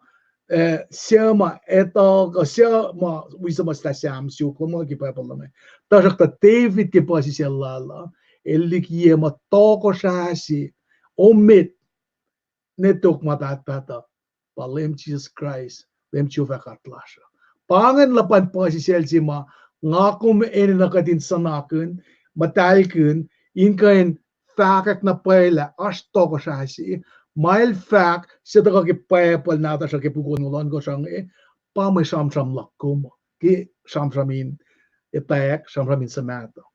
eh, suc ma etuh, kuh suc ma wi suhmuhslah Sam siofok lumngaul ke Bible uh inge. Tuhsruhktuh David ke puhsisacl lal uh, el likiyac muh tohkohsrah se, omet, ne tok ma pahtpaht uh, pa Leum Jisus Kraist, Leum Jehovah God lasr uh. Pa ingacn luhpan puhsisacl se ma nga kom enenuh kuht in suhnakihn, muhtahlkihn, in kuh in fahkwack na pwacye lah oasr tohkohsrah se, ma el fahk se tuhkuh ke Bible nahtuhsr uh ke puk onngoul ohnkohsr inge, pa mwe sramsram luhk kom uh, ke sramsram in etwacack, sramsram in suhmaht uh.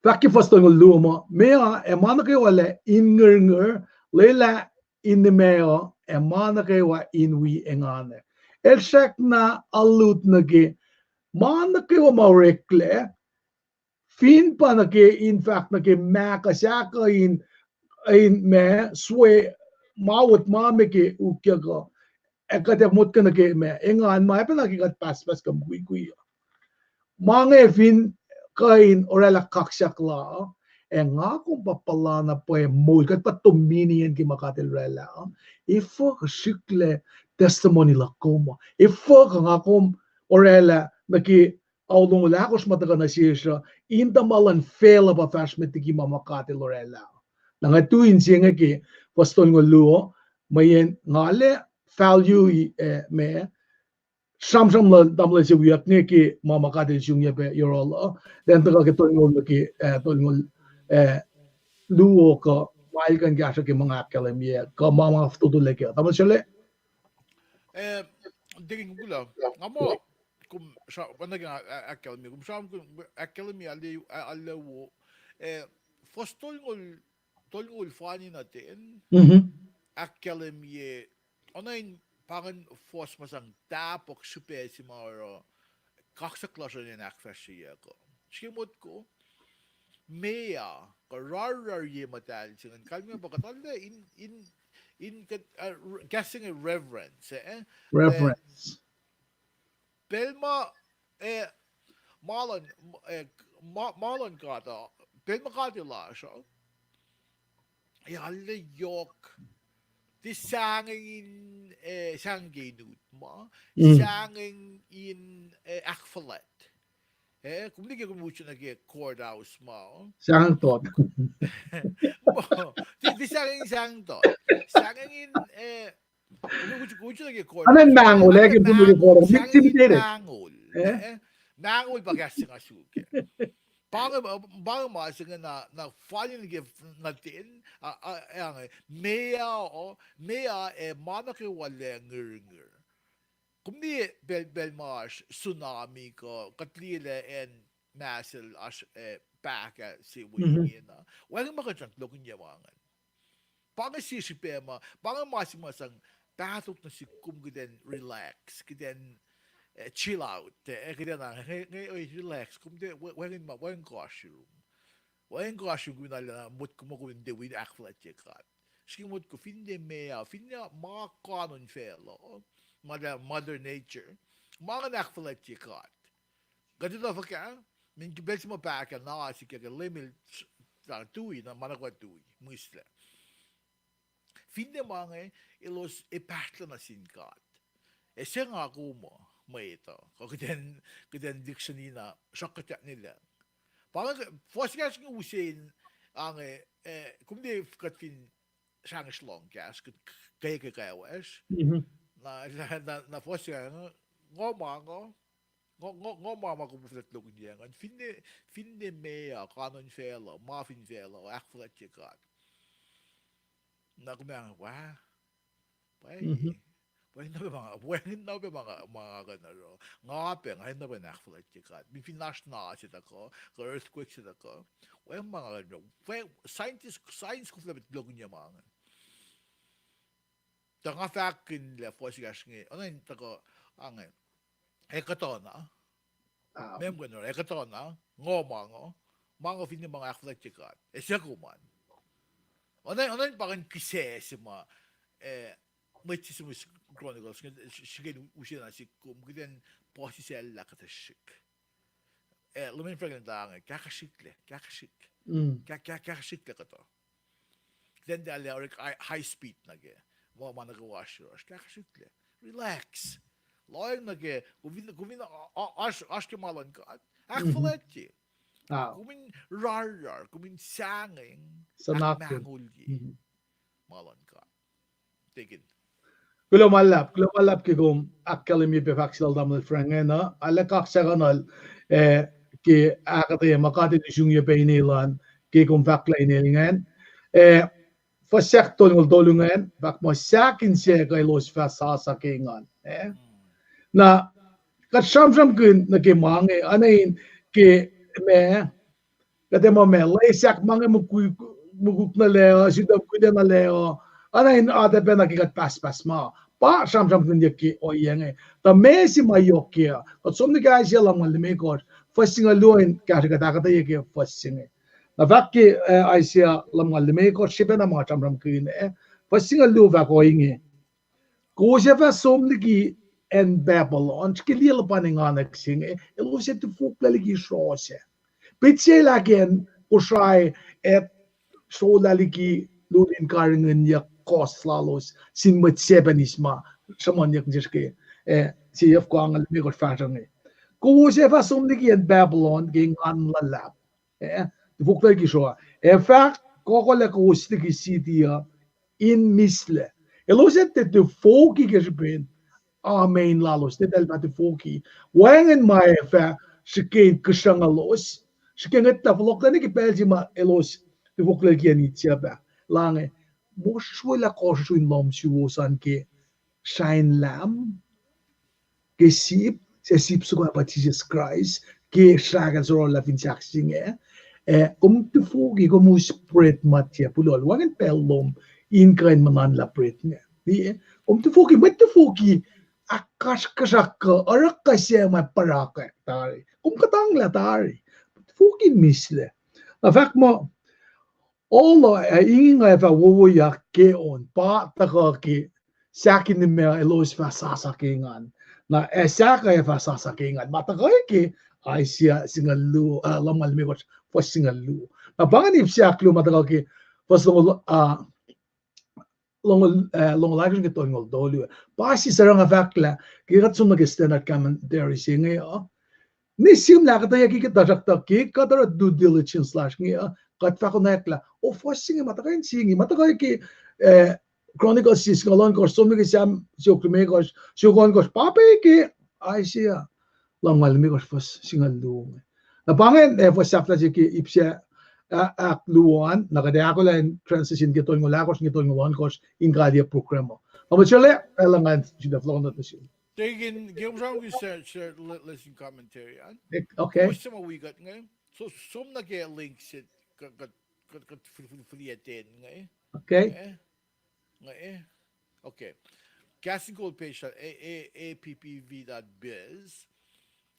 Fahk ke fuhs tolngoul luo muh, meoa ac ma nuh kwewa lac in ngirngir, lwelah in nimewa ac ma nuh kwewa in wi enganwack. El srackna alut nuh ke ma nuh kwewa ma oreklac, fin pa nuh ke in fahk nuh ke ma kuh sahkuh in, in ma swe ma wot ma me ke ukyuck uh, ac kuht ac motko nuh ke ma engan ma ac pacna ke kuht pahspahs kuh mukwikwi uh. Ma inge fin kuh in oraclah kaksak la, ac nga kom pa puhla na pwacye moul, kuht pa dominion ke ma God El oraclah, efuh kuh srihklac testimony luhk kom uh, efuh kuh nga kom oraclah nuh ke aulongol ahkosr ma tuhkuh nuh sesr uh, in tuh ma luhn facluh pa fahsr met liki ma ma God El oraclah. Na nga tu inse inge ke fuhs tolngoul luo, mweyen nga lac value, eh, ma sramsram luhn tamuhlwel se wiyuck inge ke ma ma God El siyuck pac yohrohl uh, then tuhkuh ke tolngoul nuh ke, eh, tolngoul, eh, luo kuh ma el kuh in kahsruh ke ma nga ahkkahlwemye kuh ma ma fototolac ke tamuhlwel sele. Eh, Deacon, kom kuloh. Nga muh kom sra-, pa nuh ke nga a-, ahkkahlwemye, kom sram, kom ahkkahlwemye, ale, a-, ale wo, eh, fuhs tolngoul, tolngoul fani nuh ten, ahkkahlwemye, oacna in pa ingacn fuhs ma sang tahpuhk srihpac se ma oruh kaksak lasr uh in ahkfahsryeyuck uh. Srihke motko, meoa, kuh rarrar ye muhtahl se ingacn, kalmac pa kuht arlac in, in, in kuht, uh, r-, kahs se inge reverence, eh? Reverence. Pacl ma, eh, ma luhn, eh, ma, ma luhn God uh, pacl ma God El oasr uh, ac arlac yohk, tiac sahngweng in, eh, sahngweng ke in ut ma, sahngweng in, eh, ahkfuhlwact. Eh, kom liye ke kom utyak nuh ke courthouse ma. Sahngweng tot. Tiac, tiac sahngweng in sahngweng tot. Sahngweng in, eh, kom utyak, utyak nuh ke courthouse. Amen, mahngol, eh, ke kom utyak ke courthouse. Sahngweng in mahngol. Eh? Mahngol pa kahs se nga suk. Pa inge, pa inge ma se inge na, na fal in ke nuh ten, a, a, a, meoa, meoa, eh, ma nuh kwewa lac ngirngir. Kom liye pacl, pacl ma oasr tsunami kuh, kuht liye lah acn Marshall oasr, eh, pahkah se wacngihn na. Wacngihn ma kuht sang lokinye ma ingacn. Pa inge sie srihpac ma, pa inge ma se ma sang pahtok nuh sihk kom kuht in relax, kuht in, eh, chill out, eh, kuht in, eh, nge, nge, eh, relax, kom tiac, wacngihn ma, wacngihn kohsr yurum. Wacngihn kohsr yurum kom in arulacna motko muh kom in tiac wi ahkfuhlwactye God. srihke motko, finne meoa, finne ma kanon facluh, ma lah mother nature, ma ingacn ahkfuhlwactye God. Kuht etuh fuhkah, min pacl se ma pahkah na sikyak ke Leum el s-, tui, na ma nuh kwewa tui, mihslac. Finne ma inge, elos epahsrlah nuh sin God. Ac se nga kom uh, mwet uh, kuh kuht in, kuht in lihksreni na sruhkkuhtyak nilacng. Pa inge, fuhs ekahsr inge use in, ange, eh, kom tiac kuht fin srahngwesr lohng kahs, kuht ke, ke kwewacsr. Na, na, na fuhs ekahsr inge, ngo ma ngo, ngo, ngo, ngo ma ma kom fuhlwact lokihnyac ingacn, finne, finne meoa, kanon facluh, ma fin facluh, ahkfuhlwactye God. Na kom ac, wa, pwacye. Pwacye na pac ma, pwacye na pac ma, ma nga kuh in oruh. Nga pac, nga na pac in ahkfuhlwactye God. Min fin oasr na se tuhkuh, kuh earthquake se tuhkuh, wacngihn ma nga kuh in oruh. Pwacye, scientist, science koflah met lokihnyac ma inge. Tuh nga fahkkihn lah fuhs ekahsr inge, oacna in tuhkuh, ange, ac kuhtuh na. Meac kom kuh in oruh, ac kuhtuh na, ngo ma ngo, ma ngo finne ma ngo ahkfuhlwactye God. Ac se kom an. Oacna, oacna in pa ingacn kihsac se ma, eh, mwet se suhmuhs Chronicles, srihke in use na sihk kom, kuht in puhsisacllah kuhtuh srihk. Eh, Leum El fahk inge, kahkahsrihklac, kahkahsrihk. Kah-, kah-, kahkahsrihklac kuhtuh. Kuht in tahlac orek high, high speed nuh ke, ma, ma nuh kwewa oasr yohrohsr, kahkahsrihklac. Relax. Lohacng nuh ke, kom fin, kom fin, a, a, oasr, oasr ke ma luhn God, ahkfuhlwactye. Kom in rarrar, kom in sahngweng, ahkmahngolye ma luhn God. Kuloh ma luhlahp, kuloh ma luhlahp ke kom ahkkahlwemye pac fahk se lal tamuhlwel Frank ingena, arlac kaksakihnuhl, eh, ke ahkuhtweyac ma God El usrnguye pac inel an, ke kom fahk lah inel ingacn. Eh, fuhs sahk tolngoul tolu ingacn, fahk muh sahk insack uh elos fah sasa ke engan, eh. Na, kuht sramsramkihn nuh ke ma inge, oacna in ke ma, kuht ac muh ma, lwelah sahk ma inge mukwi-, mukwilac nuh lac uh, sutacm kule nuh lac uh, oacna in atac pacna ke kuht pahspahs ma. Pa sramsramkihnyuck ke ohiyac inge. Tuh ma se ma yohk kac uh, kuht som nuh ke Isaiah lumngaul limekohsr, fuhs singucul luo in kahsrwe kuht ahkuhtweyac ke fuhs se inge. Na fahk ke, eh, Isaiah lumngaul limekohsr, srihpac na ma sramsramkihn, eh, fuhs singucul luo fahk ohinge. Kowos ac fah som liki acn Babylon, srihke liye luhpan enganwack se inge, elos ac tifoklac liki srohsac. Petsac lah ke acn Kosrae ac srolah liki lulin karihngihnyuck kohs lalos sin mwet Japanese ma sruhmuhnyuck nuh sesr ke, eh, sie Isaiah lumngaul limekohsr fahsruh inge. Kowos ac fah som liki acn Babylon ke engan luhlahp. Eh, tifoklac liki srohsac. Ac fah kohkohlac kowos liki city uh in mihslac. Elos ac tiac tifoki ke srihpen amen lalos, eltahl fah tifoki. Wacngihn ma ac fah srihke in kihsrucnguclos, srihke ngwetlah fohlohklac nuh ke pacl se ma elos tifoklac liki acn Egypt ah. Lah inge, mosrwaclah kohsrusr in lohm suwos an ke srain Lam, ke sip, suc sip soko pa Jisus Kraist, ke srahkel sororlah fin sahk se inge. Eh, kom tifoki, kom us bread ma tiac puhluhl, wacngihn pacl lom in kuh in muhnahn lah bread inge. Kom tifoki, mwet tifoki, ahkkasrkuhsrak kuh oruh kuh se ma parakack tari. Kom kuhtanglah tari. Tifoki mihslac. Na fahk muh, olo, ac inge ac fah wowoyak ke on, pa tuhkuh ke sahk in nimet elos fah sasa ke engan. Na ac sahk ac fah sasa ke engan. Ma tuhkuh ke Isaiah singucul luo, ah, lumngaul limekohsr, fuhs singucul luo. Na pa ingacn ip se ahkluo ma tuhkuh ke fuhs longoul, ah, longoul, ah, longoul ahkosr ke tolngoul tolu. Pa sie suc nga fahk lah, ke kuht som nuh ke standard commentary se inge uh, ne sihm lah kuhtweyucki ke tuhsruhktuh ke kuht oruh due diligence lasr inge uh, kuht fah konwacack lah, o fuhs se inge ma tuhkuh in se inge, ma tuhkuh ke, eh, Chronicles sie singucul ohnkohsr, som nuh ke Sam siofok limekohsr, siofok ohnkohsr, pa pac ke Isaiah lumngaul limekohsr fuhs singucul luo inge. Na pa ingacn, eh, fuhs sahflah se ke ip se, ah, ahkluo an, na kuht ac ahkolah in transition ke tolngoul ahkosr, ke tolngoul ohnkohsr, in kaliyac program uh. Na mwet srwaclah, ah, lah ngan sifilpac fohlohk nuh sum. Tekin, ke kom sramsramkihn se, se le-, lesson commentary an. Okay. Fuhs se ma wi kuht inge. So, som nuh ke link se, kuht, kuht, kuht, kuht fil-, fil-, filiyaten inge. Okay. Eh? Inge, eh? Okay. Kahs in kol page, eh, eh, A P P V dot biz.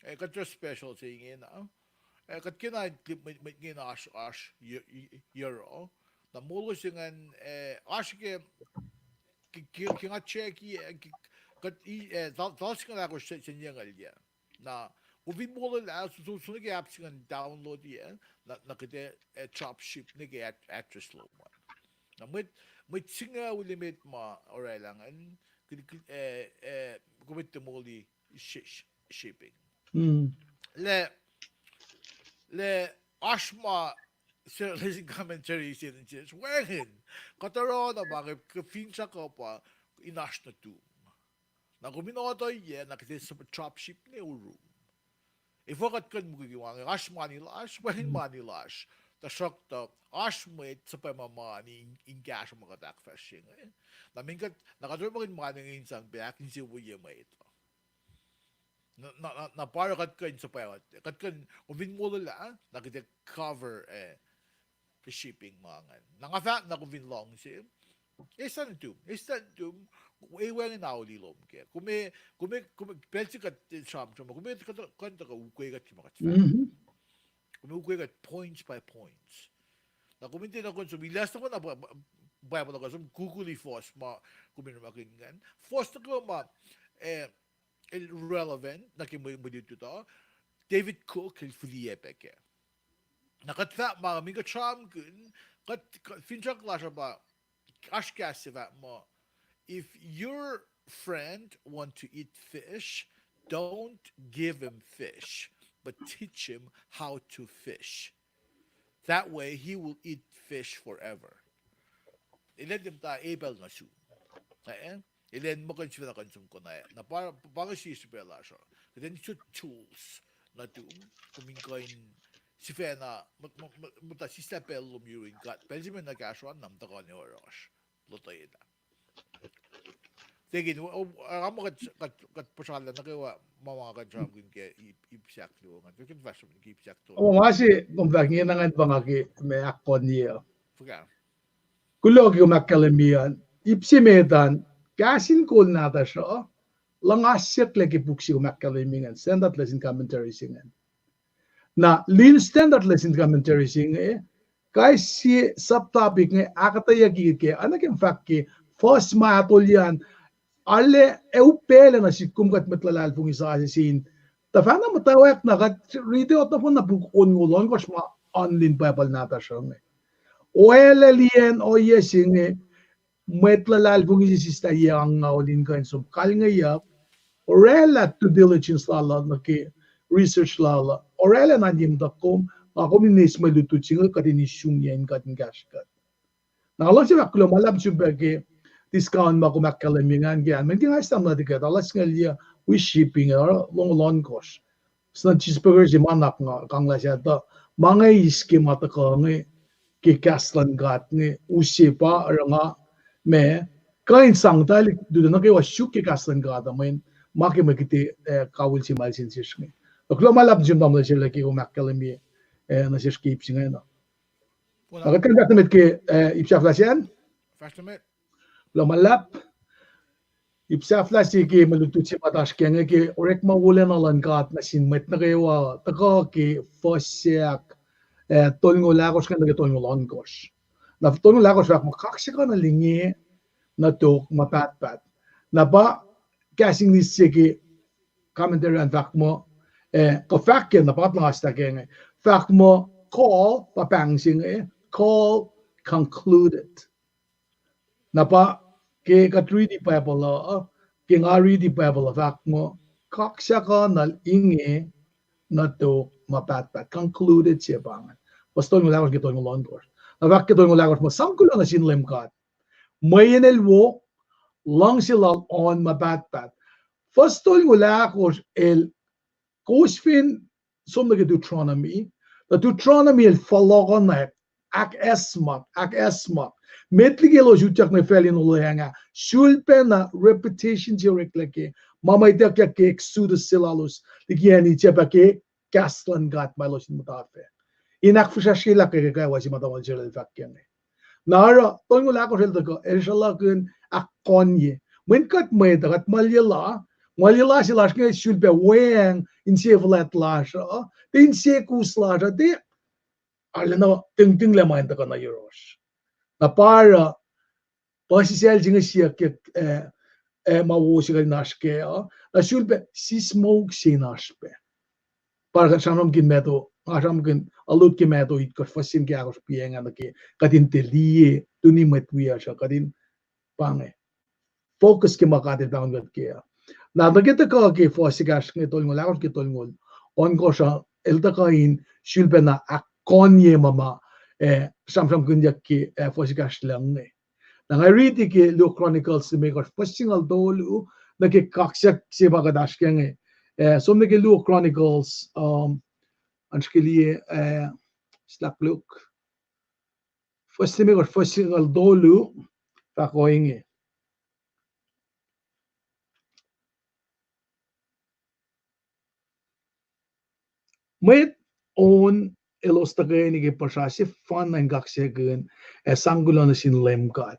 Eh, kuht oruh special se inge na. Eh, kuht kena clip mwet, mwet inge na oasr, oasr, y-, y-, euro. Na molo se ingacn, eh, oasr ke, ke, ke, ke nga check-i, eh, ke, kuht i, eh, tal, tal singucul ahkosr se, se ingacn yac. Na, kom fin molwelah, su, su, su nuh ke app se ingacn download-i, eh, na, na kuht, eh, drop ship nuh ke ad-, address lom an. Na mwet, mwet singucul emet ma orwaclah ingacn, kuht, kuht, eh, eh, kom etuh moli shi-, shi-, shipping. Lah, lah oasr ma se lesson commentary se, se wacngihn. Kuht oruh na ma ke, ke finsrak uh pa in oasr nuhtum. Na kom in otuh yac, na kuht in drop ship nuh yurum. Efuh kuht kuh in mukwikwi ma inge, oasr mani lasr, wacngihn mani lasr. Tuhsruhktuh, oasr mwet suhpwacma mani in, in kahsruh ma kuht ahkfahsrye inge. Na meac kuht, na kuht orekmakihn mani inge in sang pac ahkinsewowoye mwet uh. Na, na, na, na pa oruh kuht kuh in suhpwacma, kuht kuh in, kom fin molwelah, na kuht ac cover, eh, ke shipping ma ingacn. Na nga fahk na kom fin luhngse, eslah nuhtum, eslah nuhtum, e wacngihn auli lom kac. Kom, kom, kom, pacl se kuht, eh, sramsram, kom, kuh in tuhkuh ukwe kuht ke ma kuht fahk. Kom ukwe kuht points by points. Na kom in tiacna kuh in som, ilas na kuh na Bi-, Bi-, Bible kuh som Google-i fuhs ma kom in orekmakihn ingacn. Fuhs nuh kwewa ma, eh, el relevant nuh ke mwe, mwe lutlut uh, David Cook el fihliyac pac kac. Na kuht fahk ma, meac kuht sramsramkihn, kuht, kuht finsrak lasr uh pa, oasr kahs se fahk muh, if your friend want to eat fish, don't give him fish, but teach him how to fish. That way he will eat fish forever. Elan tiac muhta epacl nuh sum. Eh? Elan muhkwena sifacna kuh in som konwacack. Na pa, pa inge sie srihpac lasr uh. Kuht in sot tools nuhtum, kom in kuh in sifacna, muh-, muh-, muh-, muhta sislah pacl lom yurin God. Pacl se met na kahsruh an na muhta kuh in oruh oasr. Lotwelah. Tekin, o, o, a, ma kuht, kuht, kuht puhsrallah nuh kwewa ma ma kuht sramsramkihn ke ip, ip se ahkluo ingacn. Kuht kuh in fahsr ke ip se ahktolu. O, ma se kom fahk inge na ingacn pa nga ke ma ahkkahlwemye. Fuhkah? Kuloh ke kom ahkkahlwemye an, ip se met an, kahs in kol nahtuhsr uh, luhngasyucklac ke puk se kom ahkkahlwemye ingacn, Standard Lesson Commentary se ingacn. Na, lun Standard Lesson Commentary se inge, kais sie subtopic inge ahkuhtweyucki ke, oacna ke fahk ke, fuhs ma ahtolyacn, arlac ac upaclac nuh sihk kom kuht mwet luhlahlfongi sasuc se in. Tuhfahna muhtwacwacack na kuht riti otohfohn na puk onngoul ohnkohsr ma oan lun Bible nahtuhsr uh inge. Oaclac liyacacng ohiyac se inge, mwet luhlahlfongi se sislah yac angngaul in kuh in som kalngeyuck, orwaclah due diligence lal uh nuh ke research lal uh, orwaclah na ye muhtuhk kom, nga kom in eis mwe lutlut se inge kuht in isungyac in kuht in kahsruh kuht. Na luhngse fahk kuloh ma luhlahp sum pac ke discount ma kom ahkkahlwemye ingacn ke an, mweyen ke nga esam na tikuht, alas ngal yac wi shipping uh, longoul ohnkohsr. Sna cheeseburger se ma nuhnak nga kanglah sahp tuh, ma inge eis ke ma tuhkuh inge, ke kahs luhn God inge, use pa oruh nga, ma, kuh in sang tuhlihk lutlut nuh kwewa suk ke kahs luhn God uh, mweyen ma ke mwe kihte, eh, kawihl se ma el sen sesr inge. Kuloh ma luhlahp nuh sum tamuhlwel Sela ke kom ahkkahlwemye, eh, nuh sesr ke ip se ingena. Na kuht kuh in fahsr nuh met ke, eh, ip sahflah se an? Kuloh ma luhlahp. Ip sahflah se ke mwe lutlut se ma oasr ke inge ke orekma wolacna luhn God nuh sin mwet nuh kwewa, tuhkuh ke fuhs se ahk, eh, tolngoul ahkosr ingacn nuh ke tolngoul ohnkohsr. Na tolngoul ahkosr fahk muh kaksakihnuhl inge nuh tok ma pahtpaht. Na pa kahs English se ke commentary an fahk muh, eh, kuh fahk ke na pa luhngaslah ke inge. Fahk muh call, pa pahng se inge, call concluded. Na pa ke kuht riti Bible uh, ke nga riti Bible uh fahk muh, kaksakihnuhl inge nuh tok ma pahtpaht, concluded se pa ingacn. Fuhs tolngoul ahkosr ke tolngoul ohnkohsr. Na fahk ke tolngoul ahkosr muh, sang kuloh nuh sin Leum God, mweyen El wo, luhngse Lal oan ma pahtpaht. Fuhs tolngoul ahkosr el, kowos fin som nuh ke Deuteronomy, tuh Deuteronomy el fohlohkohnak, ahkacsmak, ahkacsmak. Met liki elos utyak nuh facl in olweacng ah, sulpacna repetition se oreklac ke, ma ma ituckyuck ke Exodus se lalos, liki acn Egypt ah ke kahs luhn God ma elos in muhta fac. In ahkfihsracsryelah ke kwewa se ma tamuhlwel Sela el fahk ke inge. Na oruh, tolngoul ahkosr el tuhkuh, el sruhlahkihn ahkkahlwemye. Mweyen kuht mwet uh, kuht malyelah, malyelah se lasr inge sulpac weacng insefuhlwact lasr uh, tiac insekus lasr uh, tiac arulacna tingtinglac ma in tuhkuh nuh yohrohsr. Na pa oruh, puhsisacl se inge siyuck ke, eh, eh, ma wo se kuht in oasr kac uh. Na sulpac sismohk se in oasr pac. Pa sramsramkihn Matthew, nga sramsramkihn, alut ke Matthew itkohsr, fuhs se ke ahkosr, piacng ah nuh ke kuht in tiac liye, tuni mwet wiyacsr uh, kuht in pa inge focus ke ma God El pahngon kuht kac uh. Na nuh ke tuhkuh ke fuhs ekahsr inge tolngoul ahkosr ke tolngoul ohnkohsr uh, el tuhkuh in sulpacna ahkkonye ma ma, eh, sramsramkihnyuck ke, eh, fuhs ekahsr luhn inge. Na nga riti ke Luo Chronicles limekohsr, fuhs singucul tolu, nuh ke kaksak se ma kuht oasr ke inge. Eh, som nuh ke Luo Chronicles, um, an srihke liye, eh, slahkluk. Fuhs limekohsr, fuhs singucul tolu, fahk ohinge. Mwet on elos tuhkweni ke puhsra sefanna in kaksakihn ac sang kuloh nuh sin Leum God.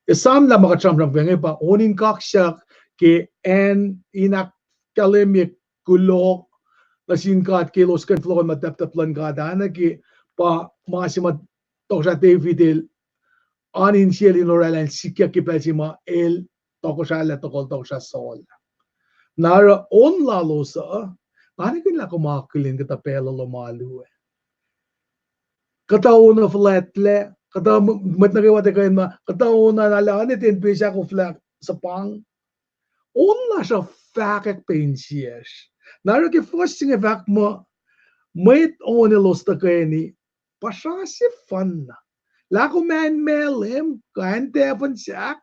Esam lah ma kuht sramsram ke inge pa on in kaksak ke acn in ahkkahlwemye kuloh nuh sin God ke elos kuh in fohlohkohnma tahptahp luhn God ah, na ke pa ma se ma tohkohsrah David el oan insiyacl in orwaclah in sikyak ke pacl se ma el tohkohsrahlah tohkohl tohkohsrah Saul. Na oruh on lalos uh, nga nuhnkuh lah kom akihlen kuhtuh pacl uh lom alu ah. Kuhtuh on uh fuhlwactlac, kuhtuh m-, mwet nuh kwewa tiac kuh in ma, kuhtuh on uh na lah oan etin pacl sahk oflah suhpang. On lasr uh fahkwack pac insiyacsr. Na oruh ke fuhs se inge fahk muh, mwet on elos tuhkweni puhsra sefanna. Lah kom acn Malem, kuh acn Tafon Sahk,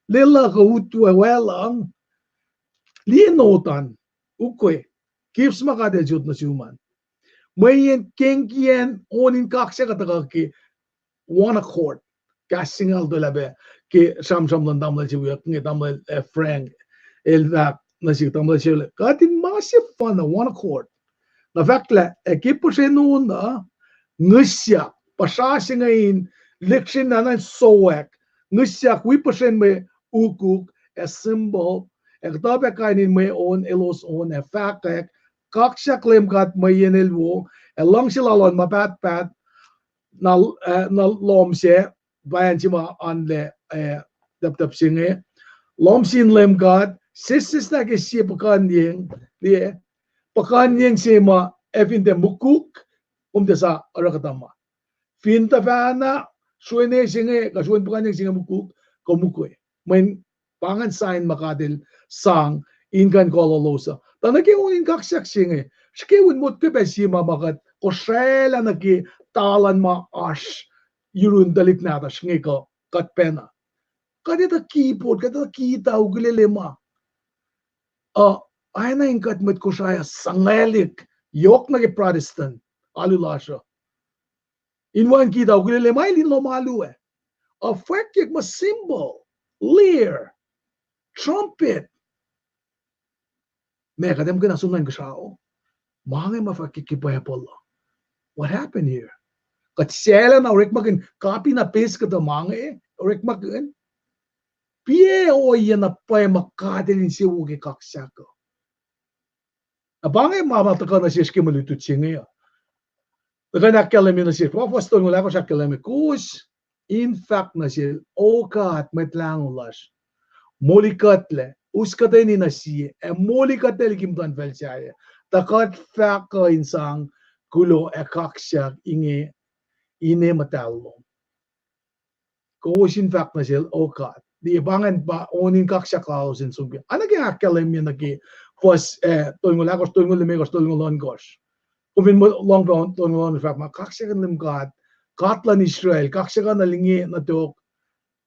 Lelu kuh Utwe, Weluhng, liye notan, ukwe gifts ma God El sot nuh sum an. Mweyen ke kiyacn on in kaksak uh tuhkuh ke one accord. Kahs singucul tolu pac ke sramsram luhn tamuhlwel se wiyuck inge, tamuhlwel, eh, Frank, el fahk nuh sihk, tamuhlwel se, kuht in ma sefanna, one accord. Na fahk lah, ac ke puhsren on uh, ngihsyak, puhsra se inge in lihksreni na in sowack, ngihsyak wi puhsren mwe ukuk ac cymbal, ac kuhtuh pac kain in mwe on elos on ac fahkwack, kaksak Leum God mweyen El wo, ac luhngse Lal oan ma pahtpaht, na, eh, na lohm sac, pa acn se ma oanlac, eh, tahptahp se inge, lohm sin Leum God, sesseslah ke sie puhkuhnyeng, liye, puhkuhnyeng se ma ac fin tiac mukuk, kom tiac sa oruh kuhtuh ma. Fin tuhfahna, sroene se inge, kuh sroen puhkuhnyeng se inge mukuk, kom ukwe. Mweyen pa ingacn sign ma God El sang in kuh in kuh lalos uh. Tuh nuh ke on in kaksak se inge, srihke un motko pac sie ma ma kuht kosraclah nuh ke talan ma oasr yurun tuhlihk nahtuhsr inge kuh kuht pacna. Kuht etuh keyboard, kuht etuh guitar, ukulele ma. Uh, oacna in kuht mwet Kosrae uh sangwelihk, yohk nuh ke Protestant alu lasr uh. In wacngihn guitar, ukulele ma el in lohm alu ah. Uh, fwackyuck ma cymbal, lyre, trumpet. Ma kuht ac muhkwena som nuh inkuhsrao. Ma inge ma fwackyuck ke Bible uh. What happened here? Kuht saclah na orekmakihn, copy na paste kuhtuh ma inge, orekmakihn. Piac ohiyac na pwacye ma God El insewowo ke kaksak uh. Na pa inge ma ma tuhkuh nuh sesr ke mwe lutlut se inge uh. Tuhkuh in ahkkahlwemye nuh sesr, pa fuhs tolngoul ahkosr ahkkahlwemye, kowos in fahk nuh sel, O God, Mwet Lahngo lasr, molikuhtlac, us kuhtweni nuh sie, ac molikuhtlac liki muhtuhnfacl sahyac, tuh kuht fahk kuh in sang kuloh ac kaksak inge, ine muhtahl lom. Kowos in fahk nuh sel, O God. Liye pa ingacn pa on in kaksak lalos in som kac. Oacna ke ahkkahlwemye nuh ke fuhs, eh, tolngoul ahkosr, tolngoul limekohsr, tolngoul ohnkohsr. Kom fin lohng pac tolngoul ohnkohsr, fahk muh kaksakin Leum God, God luhn Israel, kaksakin nuh inge nuh tok,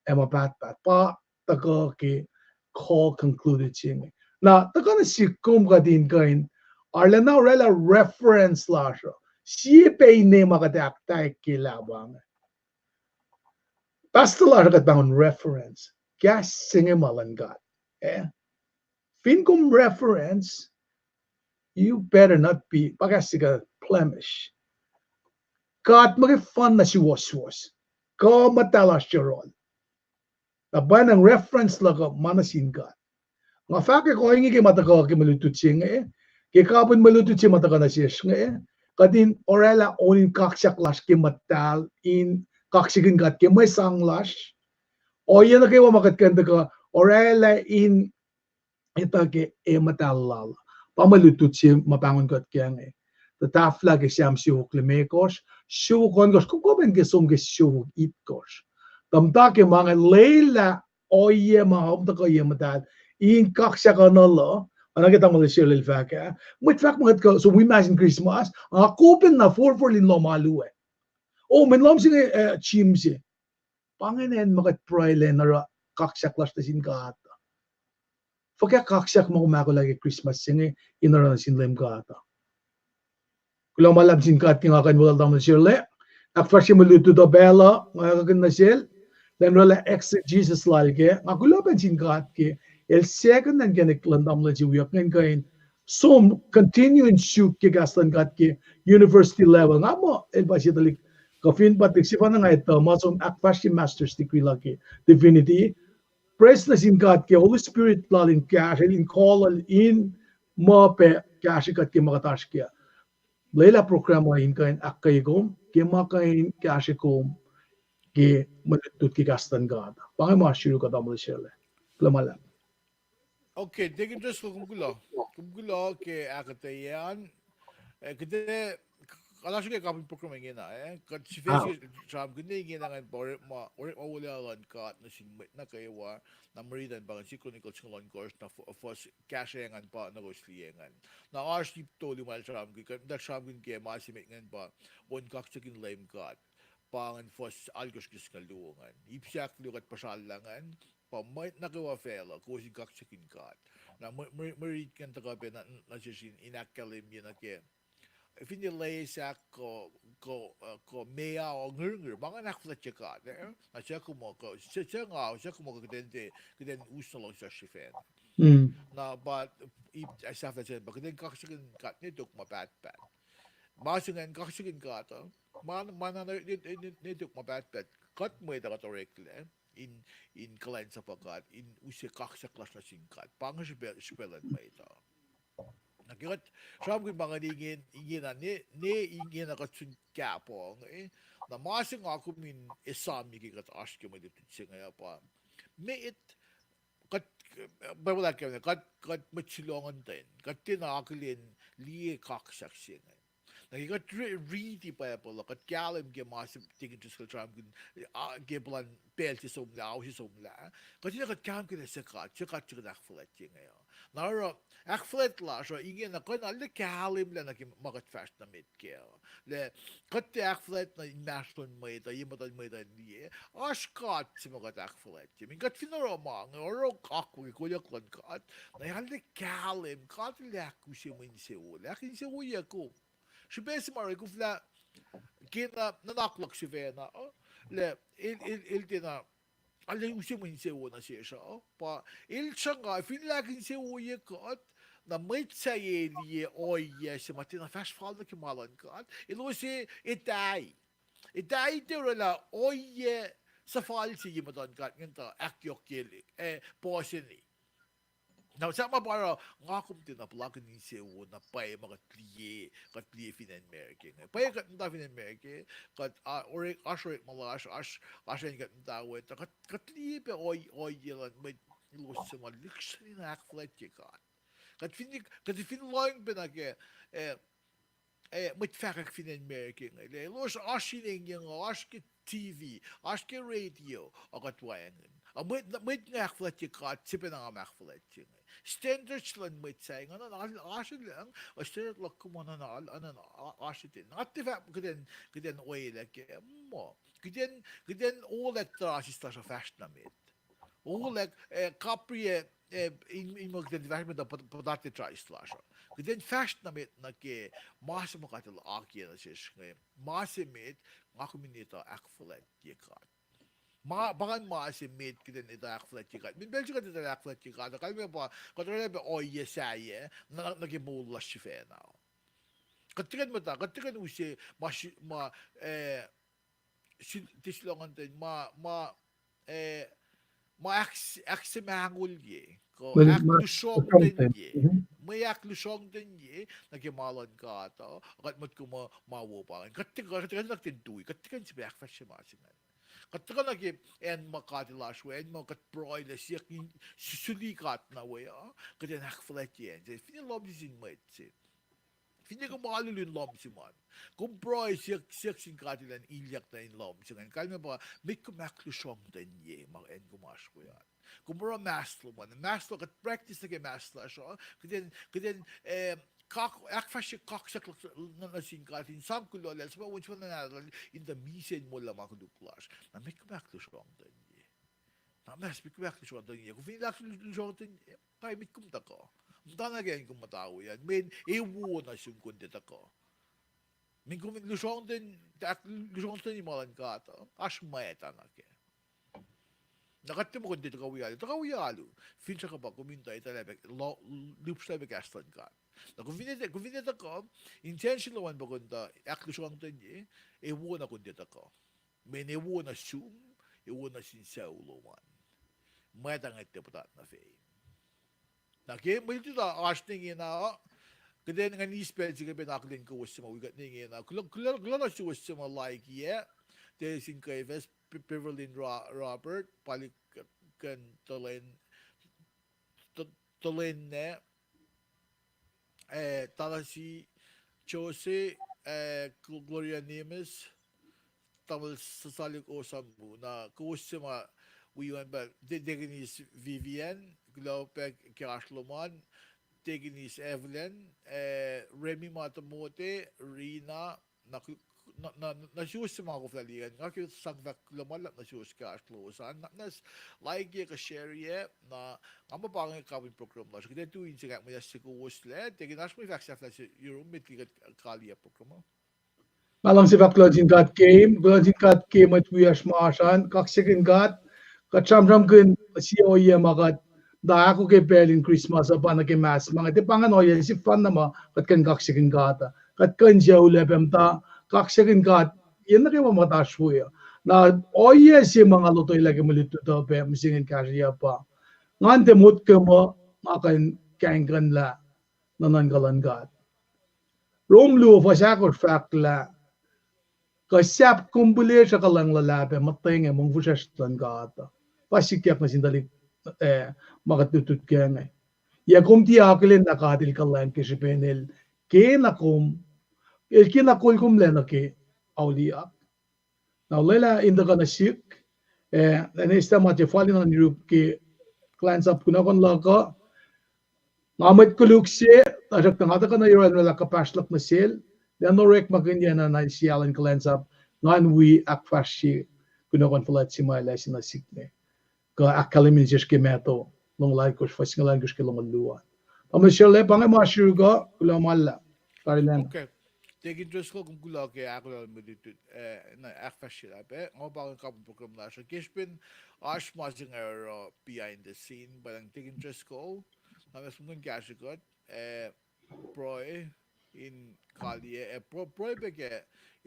ac ma pahtpaht. Pa tuhkuh ke call concluded se inge. Na tuhkuh nuh sihk kom kuht in kuh in arulacna orwaclah reference lasr uh. Sie pac ine ma kuht ahktaik ke lah pa inge. Pastor lasr uh kuht pahngon reference. Kahs se inge ma luhn God. Eh? Fin kom reference, you better not be, pa kahs se kuh blemish. God muhkwena na suwohswohs. Kuh muhtahl lasr yohrohl. Na pwacnwacng reference luhk uh ma nuh sin God. Nga fahkwack ohinge ke ma tuhkuh ke mwe lutlut se inge, ke kapihn mwe lutlut se ma tuhkuh nuh sesr inge, kuht in orwaclah on in kaksak lasr ke muhtahl in kaksakihn God ke mwe sang lasr. Ohiyac nuh kwewa ma kuht kuh in tuhkuh orwaclah in etuh ke e muhtahl lal. Pa mwe lutlut se ma pahngon kuht ke inge. Tuh tahfwelah ke Sam siofok limekohsr, siofok ohnkohsr, kom kuh in ke som ke siofok itkosr. Tuh muhta ke ma inge, lwelah ohiyac ma kom tuhkuh ye muhtahl in kaksak uh nuh luh, oacna ke tamuhlwel Sherlel fahk ah. Mwet fahk ma kuht kuh som wi mas in Christmas, nga kopel na forfor in lohm alu ah. O, mwe lohm se inge, eh, Jim se. Pa ingacn ma kuht pruhe lah in oruh kaksak lasr nuh sin God. Fuhkah kaksak ma kom ahkolah ke Christmas se inge in oruh nuh sin Leum God uh. Kuloh ma luhlahp sin God ke nga kuh in weluhl tamuhlwel Sherlel. Ahkfahsrye mwe lutlut uh pacl uh nga kuh in nuh sel, lah in orwaclah exegesis lal kac. Nga kuloh pac sin God ke el second inkacnek luhn tamuhlwel se wiyuck inge in kuh in som continue in suk ke kahs luhn God ke university level. Nga muh el pa sie tuhlihk kuh fin pa tuhlihk sefanna nga etuh ma som ahkfahsrye master's degree lal ke divinity. Praise nuh sin God ke Holy Spirit lal in kahsrel, in call-el, in muh pac kahsrwe kuht ke ma kuht oasr kac. Lwelah program uh in kuh in ahkkweye kom ke ma kuh in kahsrwe kom ke mwe lutlut ke kahs luhn God. Pa inge ma suri kuht tamuhlwel Sherlel. Kuloh ma luhlahp. Okay, Deacon Driscoll, kom kuloh. Kom kuloh ke ahkuhtweyac an. Eh, kuht, kuht oasr ke kapin program ingena, eh. Kuht sifac se sramsramkihn ingena ingacn pa orekma, orekma wolacna luhn God nuh sin mwet nuh kwewa, na mwe rit an pa ingacn, Second Chronicles singucul ohnkohsr, na fuhs kahsruh ingacn pa nuh kowos liye ingacn. Na oasr ip tolu ma el sramsramkihn, kuht muhta sramsramkihn ke ma se met ingacn pa on kaksakihn Leum God. Pa ingacn fuhs alkohsr ke singucul luo ingacn. Ip se ahkluo kuht puhsrallah ingacn, pa mwet nuh kwewa facluh kowos in kaksakihn God. Na mwe, mwe, mwe rit ingacn tuhkuh pac nuh, nuh sesr in, in ahkkahlwemye nuh ke finne loes ah kuh, kuh, uh, kuh meoa uh ngirngir, ma ingacn ahkfuhlwactye God, eh? Na suc kom kuh, suc, suc nga, suc kom kuh kuht in tiac, kuht in us nuh lohm sesr sifacna. Na pa ip sahflah se pa kuht in kaksakihn God ne tok ma pahtpaht. Ma se ingacn kaksakihn God uh, ma, ma na ne, ne, ne, ne tok ma pahtpaht. Kuht mwet uh kuht oreklac in, in kuhlwacnsapuh God, in use kaksak lasr nuh sin God. Pa inge srihpac, srihpac luhn mwet uh. Na ke kuht sramsramkihn ma inge, ingena, ne, ne ingena kuht sun kahp uh inge. Na ma se nga kom in esamye ke kuht oasr ke mwe lutlut se inge uh pa, met, kuht, Bible ahkkahlwemye, kuht, kuht mwet sulongontwen, kuht tiacna akihlen liye kaksak se inge. Na ke kuht ri-, riti Bible uh, kuht kahlwem ke ma se Deacon Driscoll sramsramkihn, ah, ke puhlan pacl se somlah, ao se somlah. Kuht tiacna kuht kahlwem ke lah suc God, suc God se kuht ahkfuhlwactye inge uh. Na oruh, ahkfuhlwact lasr uh ingena kuh in arlac kahlwemlah nuh ke ma kuht fahsr nuh met kac uh. Lah, kuht tiac ahkfuhlwact nuh inmahsrlon mwet uh, ye muhtuhn mwet uh in liye. Oasr God se ma kuht ahkfuhlwactye. Min kuht fin oruh ma inge, oruh akwuck ke kolyuck luhn God, na arlac kahlwem, God El ahkuse mwe insewowo, El ahkinsewowoye kom. Srihpac se ma oruh koflah ke na nuhnak luhk sifacna uh, lah, el, el, el tiacna, arlac use mwe insewowo nuh sesr uh, pa, el sruhnga, finlah ahkinsewowoye kuht, na mwet sahyac liye ohiyac se ma tiacna fahsr fal nuh ke ma luhn God, elos ac etahi. Etahi tiac orwaclah ohiyac suhfal se ye muhtuhn God ingacn tuh ahkyohkyel, eh, puhseni. Na sahp ma pa oruh nga kom tiacna puhlakihn insewowo na pwacye ma kuht liye, kuht liye fin acn America inge. Pwacye kuht muhta fin acn America, kuht, ah, orek, oasr orekma lasr, oasr, oasr acn kuht muhta we, tuh kuht, kuht liye pac ohiyac luhn mwet elos suc ma lihksreni na ahkfuhlwactye God. Kuht fin, kuht fin lohng pacna ke, eh, eh, mwet fahkwack fin acn America inge, lah elos oasr in engyeng uh, oasr ke T V, oasr ke radio, ac kuht wacngihn. Ac mwet, mwet inge ahkfuhlwactye God, sifacna nga ahkfuhlwactye inge. Standard se luhn mwet sahyac inge, na, na, oasr lucng, ac standard luhk kom an, an, an, oasr ten. Nga tiac fahk kuht in, kuht in welah ke, muh. Kuht in, kuht in olah tuh oasr lasr uh fahsr nuh met. Olah, eh, kapri, eh, in, in muh kuht in fahsr met uh, puhtat trais lasr uh. Kuht in fahsr nuh met nuh ke ma se ma God El akiyac nuh sesr inge. Ma se met, nga kom in etuh ahkfuhlwactye God. Ma, pa ingacn ma se met kuht in etuh ahkfuhlwactye God. Min pacl se kuht etuh ahkfuhlwactye God, kalmac pa, kuht orwaclah pac ohiyac sahyac, nuh, nuh ke moul lasr sifacna. Kuht tiac kuh in muhta, kuht tiac kuh in use ma, ma, eh, Thessalonians ten, ma, ma, eh, ma ahk-, ahksimangulye, kuh ahklusrongtenye, mwe ahklusrongtenye nuh ke ma luhn God uh, kuht motko muh ma wo pa ingacn. Kuht, kuht, kuht, kuht nuh ke tui, kuht tuhkuh in sifil ahkfahsrye ma se ingacn. Kuht tuhkuh nuh ke acn ma God El oasr we, acn ma kuht pruhe lah siyuck in su-, suli God na we uh, kuht in ahkfuhlwactye acn se. Finne lohm se sin mwet se. Finne kom alu in lohm se ma. Kom pruhe siyuck, siyuck sin God elan ilyak nuh in lohm se ingacn. Kalmac pa, met kom ahklusrongtenye ma acn kom oasr we an. Kom oruh mahs lom an. Mahs lom, kuht practice nuh ke mahs lasr uh. Kuht in, kuht in, eh, kak-, ahkfahsrye kaksak nuh, nuh sin God in sang kuloh lal, suhpwacma, wen suhpwacma na lal in tuh misac in molwelah ma koluk lasr. Na met kom ahklusrongtenye. Na mas met kom ahklusrongtenye. Kom fin ahklusrongtenye, kai met kom tuhkuh. Muhtana ke acn kom muhta we an. Mweyen e wo nuh sum kom tiac tuhkuh. Mweyen kom lusrongten, ahklusrongtenye ma luhn God uh, oasr mwacta nuh kac. Na kuht tiac muh kom tiac tuhkuh wi alu, tuhkuh wi alu. Finsrak uh pa kom in tuh etuh lah pac, lo-, lihpsrlah pac kahs luhn God. Na kom fin, kom fin tiac tuhkuh, intention lom an pa kom tuh ahklusrongtenye, e wo na kom tiac tuhkuh. Mweyen e wo nuh sum, e wo nuh sin sucu lom an. Mwacta ngwet tiac puhtat nuh feim. Na ke mwe lutlut uh oasr ne ingena, kuht in ngan eis pacl se ke pacna akihlen kowos suc ma wi kuht ne ingena. Kuloh, kuloh, kuloh nuh suwos suc ma like-iyac, tiac sin Kefas, Pe-, Beverly Ro-, Robert, Palik Ken Telen-, T-, Telenne, eh, Talasi Jose, eh, Gl-, Gloria Nimes, Tamuhlwel S-, Salik Osamu, na kowos suc ma wi an pa, De-, Deaconess Vivian, kuloh pac ke oasr lom an, Deaconess Evelyn, eh, Remy Matamote, Rina, na, na, na, na suwos suc ma koflah liye an, nga ke sang fahk kuloh ma luhlahp nuh suwos ke oasr lowos an, na, na like-iyac kuh share-iyac, na nga muh pa inge kapihn program lasr. Kuht ac tui in se nga mwe se kowoslac, tekin oasr mwe fahk sahflah se yurum met liki kuht kaliyac program uh. Nga luhngse fahk kuloh sin God ke, kuloh sin God ke mwet wiyacsr ma oasr an, kaksakihn God, kuht sramsramkihn sie ohiyac ma kuht, tuh ahko ke pacl in Christmas uh pa nuh ke mask ma inge, tiac pa ingacn ohiyac sefanna ma kuht kuh in kaksakihn God uh. Kuht kuh in sucu lac pac muhta, kaksakihn God, yen nuh kwewa ma kuht oasr we uh. Na ohiyac se ma nga lotwelah ke mwe lutlut uh pac mihsenge in kahsrweyuc pa, ngan tiac motko muh nga kuh in kahingkuhnlah nuhnuhnkuh luhn God. Rom luo fuhs ahkosr fahk lah, kuh sahp kom pihlesruh kuhlwacng luhlahp ac muhtweng ac mongfihsrwacsr luhn God uh. Pa sikyak nuh sin tuhlihk, eh, ma kuht lutlut ke inge. Yac kom tiac akihlen lah God El kuhlwacng ke srihpen El kena kom, El kena kol kom lac nuh ke auliyak. Na olwelah in tuhkuh nuh sihk, eh, ac eis ma tiac fal in nuh yurum ke kuhlwacnsap kunohkohn luhk uh. Nga mwet koluk se, tuhsruhktuh nga tuhkuh nuh yohrohl lah kuhpahsr luhk nuh sel, lah in orekmakihnyacna na sie alu in kuhlwacnsap, ngan wi ahkfahsrye kunohkohn fuhlwact se ma el ase nuh sihk inge. Kuh ahkkahlwemye nuh sesr ke Matthew longoul alkosr, fuhs singucul alkosr ke longoul luo an. Tamuhlwel Sherle, pa inge ma srihk uh, kuloh ma luhlahp. Tarilacna. Okay. Deacon Driscoll, kom kuloh ke ahkolah mwe lutlut, eh, na ahkfahsryelah pac. Nga pa inge kapihn program lasr uh. Ke srihpen oasr ma se inge oruh behind the scene, pa inge Deacon Driscoll, na mas mukun kahsrwe kuht, eh, pruhe in kaliyac, ac pruhe, pruhe pac ke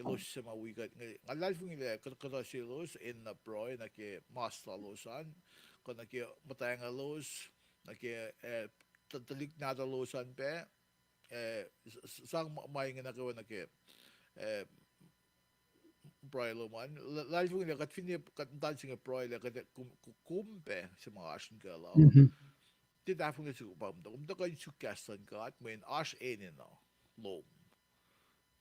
elos suc ma wi kuht inge. Nga luhlahlfongi lah kuht, kuhtuh selos enenuh pruhe nuh ke mas lalos an, kuh nuh ke muhtwacngahlos, nuh ke, eh, tuhlihk nahtuhlos an pac, eh, sang ma inge nuh kwewa nuh ke, eh, pruhe lom an. Luhlahlfongi lah kuht finne kuht muhta se inge pruhe lah kuht, kom pac se ma oasr in kuh la, tiac tahfonglac suk pa kom tuh, kom tuh kuh in suk kahs luhn God, mweyen oasr enenuh lom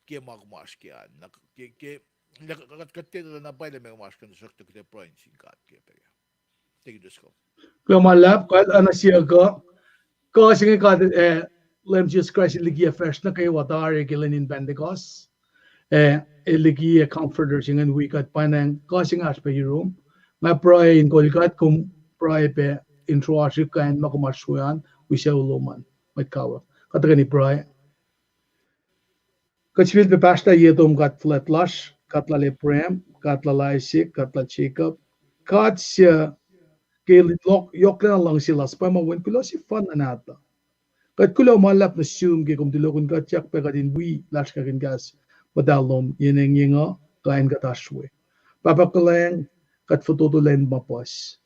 ke ma kom oasr ke an. Na ke, ke, kuht, kuht tiac etuh na pwacye lah meac kom oasr ke an, tuhsruhktuh kuht ac pruhe nuh sin God ke pac. Kuloh ma luhlahp, kuht oacna siyuck uh, kuh se inge God, eh, Leum Jisus Kraist El likiyac fahsr nuh kwewa tari ke lwen in Pentecost. Eh, El likiyac Comforter se ingacn wi kuht, pa inge kuh se inge oasr pac yurum. Nga pruhe in kol kuht, kom pruhe pac in sruasrihk kuh acn ma kom oasr we an, wi sucu lom an, mwet kawuck. Kuht tuhkweni pruhe. Kuht sifilpac pahsrlah ye tom God fuhlwact lasr, God lal Abraham, God lal Isaac, God lal Jacob, God suc ke yohklacna luhngse lasr, pa ma wen kuloh sefanna nahtuh. Kuht kuloh ma luhlahp nuh sum ke kom tulokihn kuht, yak pac kuht in wi lasrkackihn kahs muhtahl lom yen engyeng uh, kuh acn kuht oasr we. Pahpah kuhlwacng, kuht fototo lwen ma puhs.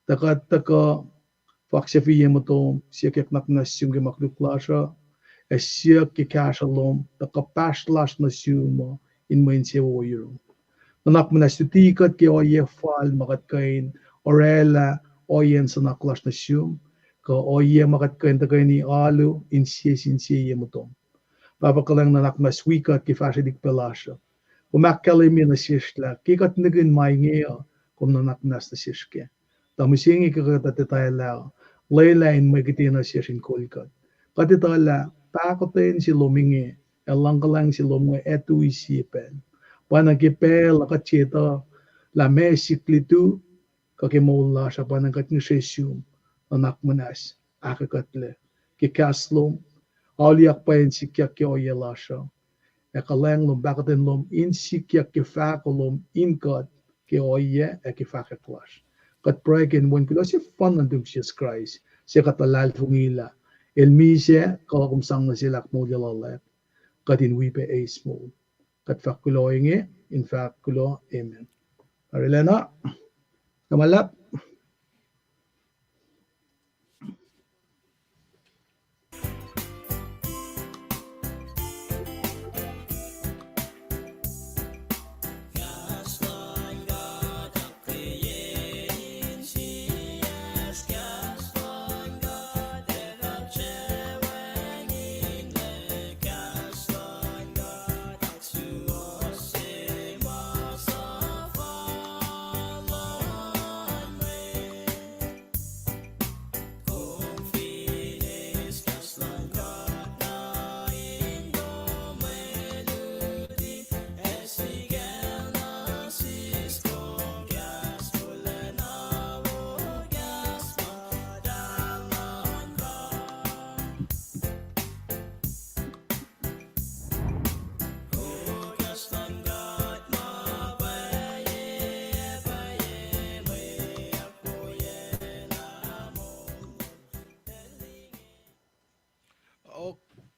Tuh kuht tuhkuh faksafiye muhtom, siyuck nuhnak muhnahs sum ke ma koluk lasr uh, ac siyuck ke kahsruh lom, tuh kuhpahsr lasr nuh sum uh in mwe insewowo yurum. Nuhnak muhnahs luti kuht ke ohiyac fal ma kuht kuh in orwaclah ohiyacn suhnak lasr nuh sum, kuh ohiyac ma kuht kuh in tuhkweni alu in sie sin sie ye muhtom. Pahpah kuhlwacng, nuhnak muhnahs wi kuht ke fahsrwelihk pac lasr uh. Kom ahkkahlwemye nuh sesr lah ke kuht nihkihn ma inge uh, kom nuhnak muhnahs nuh sesr kac. Tuh mihsenge ke kuht etuh lah, lwelah in mwe kihte nuh sesr in kol kuht. Kuht etuh lah pahkotwen se lom inge, ac luhngkuhlwacng se lom inge ac tui sie pacl. Pwacnwacng ke pacl uh kuht etuh lah meac sikyak lutu, kuh ke moul lasr uh pwacnwacng kuht ngihsre sum, nuhnak muhnahs ahkkuhtlac ke kahs lom, auliyak pwacye in sikyak ke ohiyac lasr uh, ac kuhlwacng lom, pahkotwen lom in sikyak ke fahko lom in kuht ke ohiyac ac ke fahkwack lasr. Kuht pruhe ke inen Wen kuloh sefanna nuhtum Jisus Kraist, suc kuht luhlahlfongi lah El misac, kuh kom sang nuh sel ahkmoulye luhlahp, kuht in wi pac eis moul. Kuht fahk kuloh inge in fahk kuloh, amen. Arulacna, na ma luhlahp.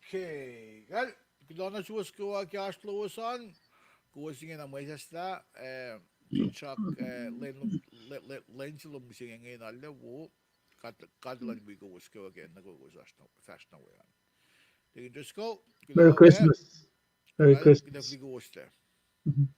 Okay. Kal, kuloh na suwos kwewa ke oasr lowos an, kowos inge na mwesahslah, eh, finsrak, eh, lwen, lwen, lwen se lom mihsenge inge na lac wo, God, God luhn wi kowos kwewa ke na kowos fahsr na we an. Deacon Driscoll, Merry Christmas. Merry Christmas. Kuloh wi kowos lac. Mhm.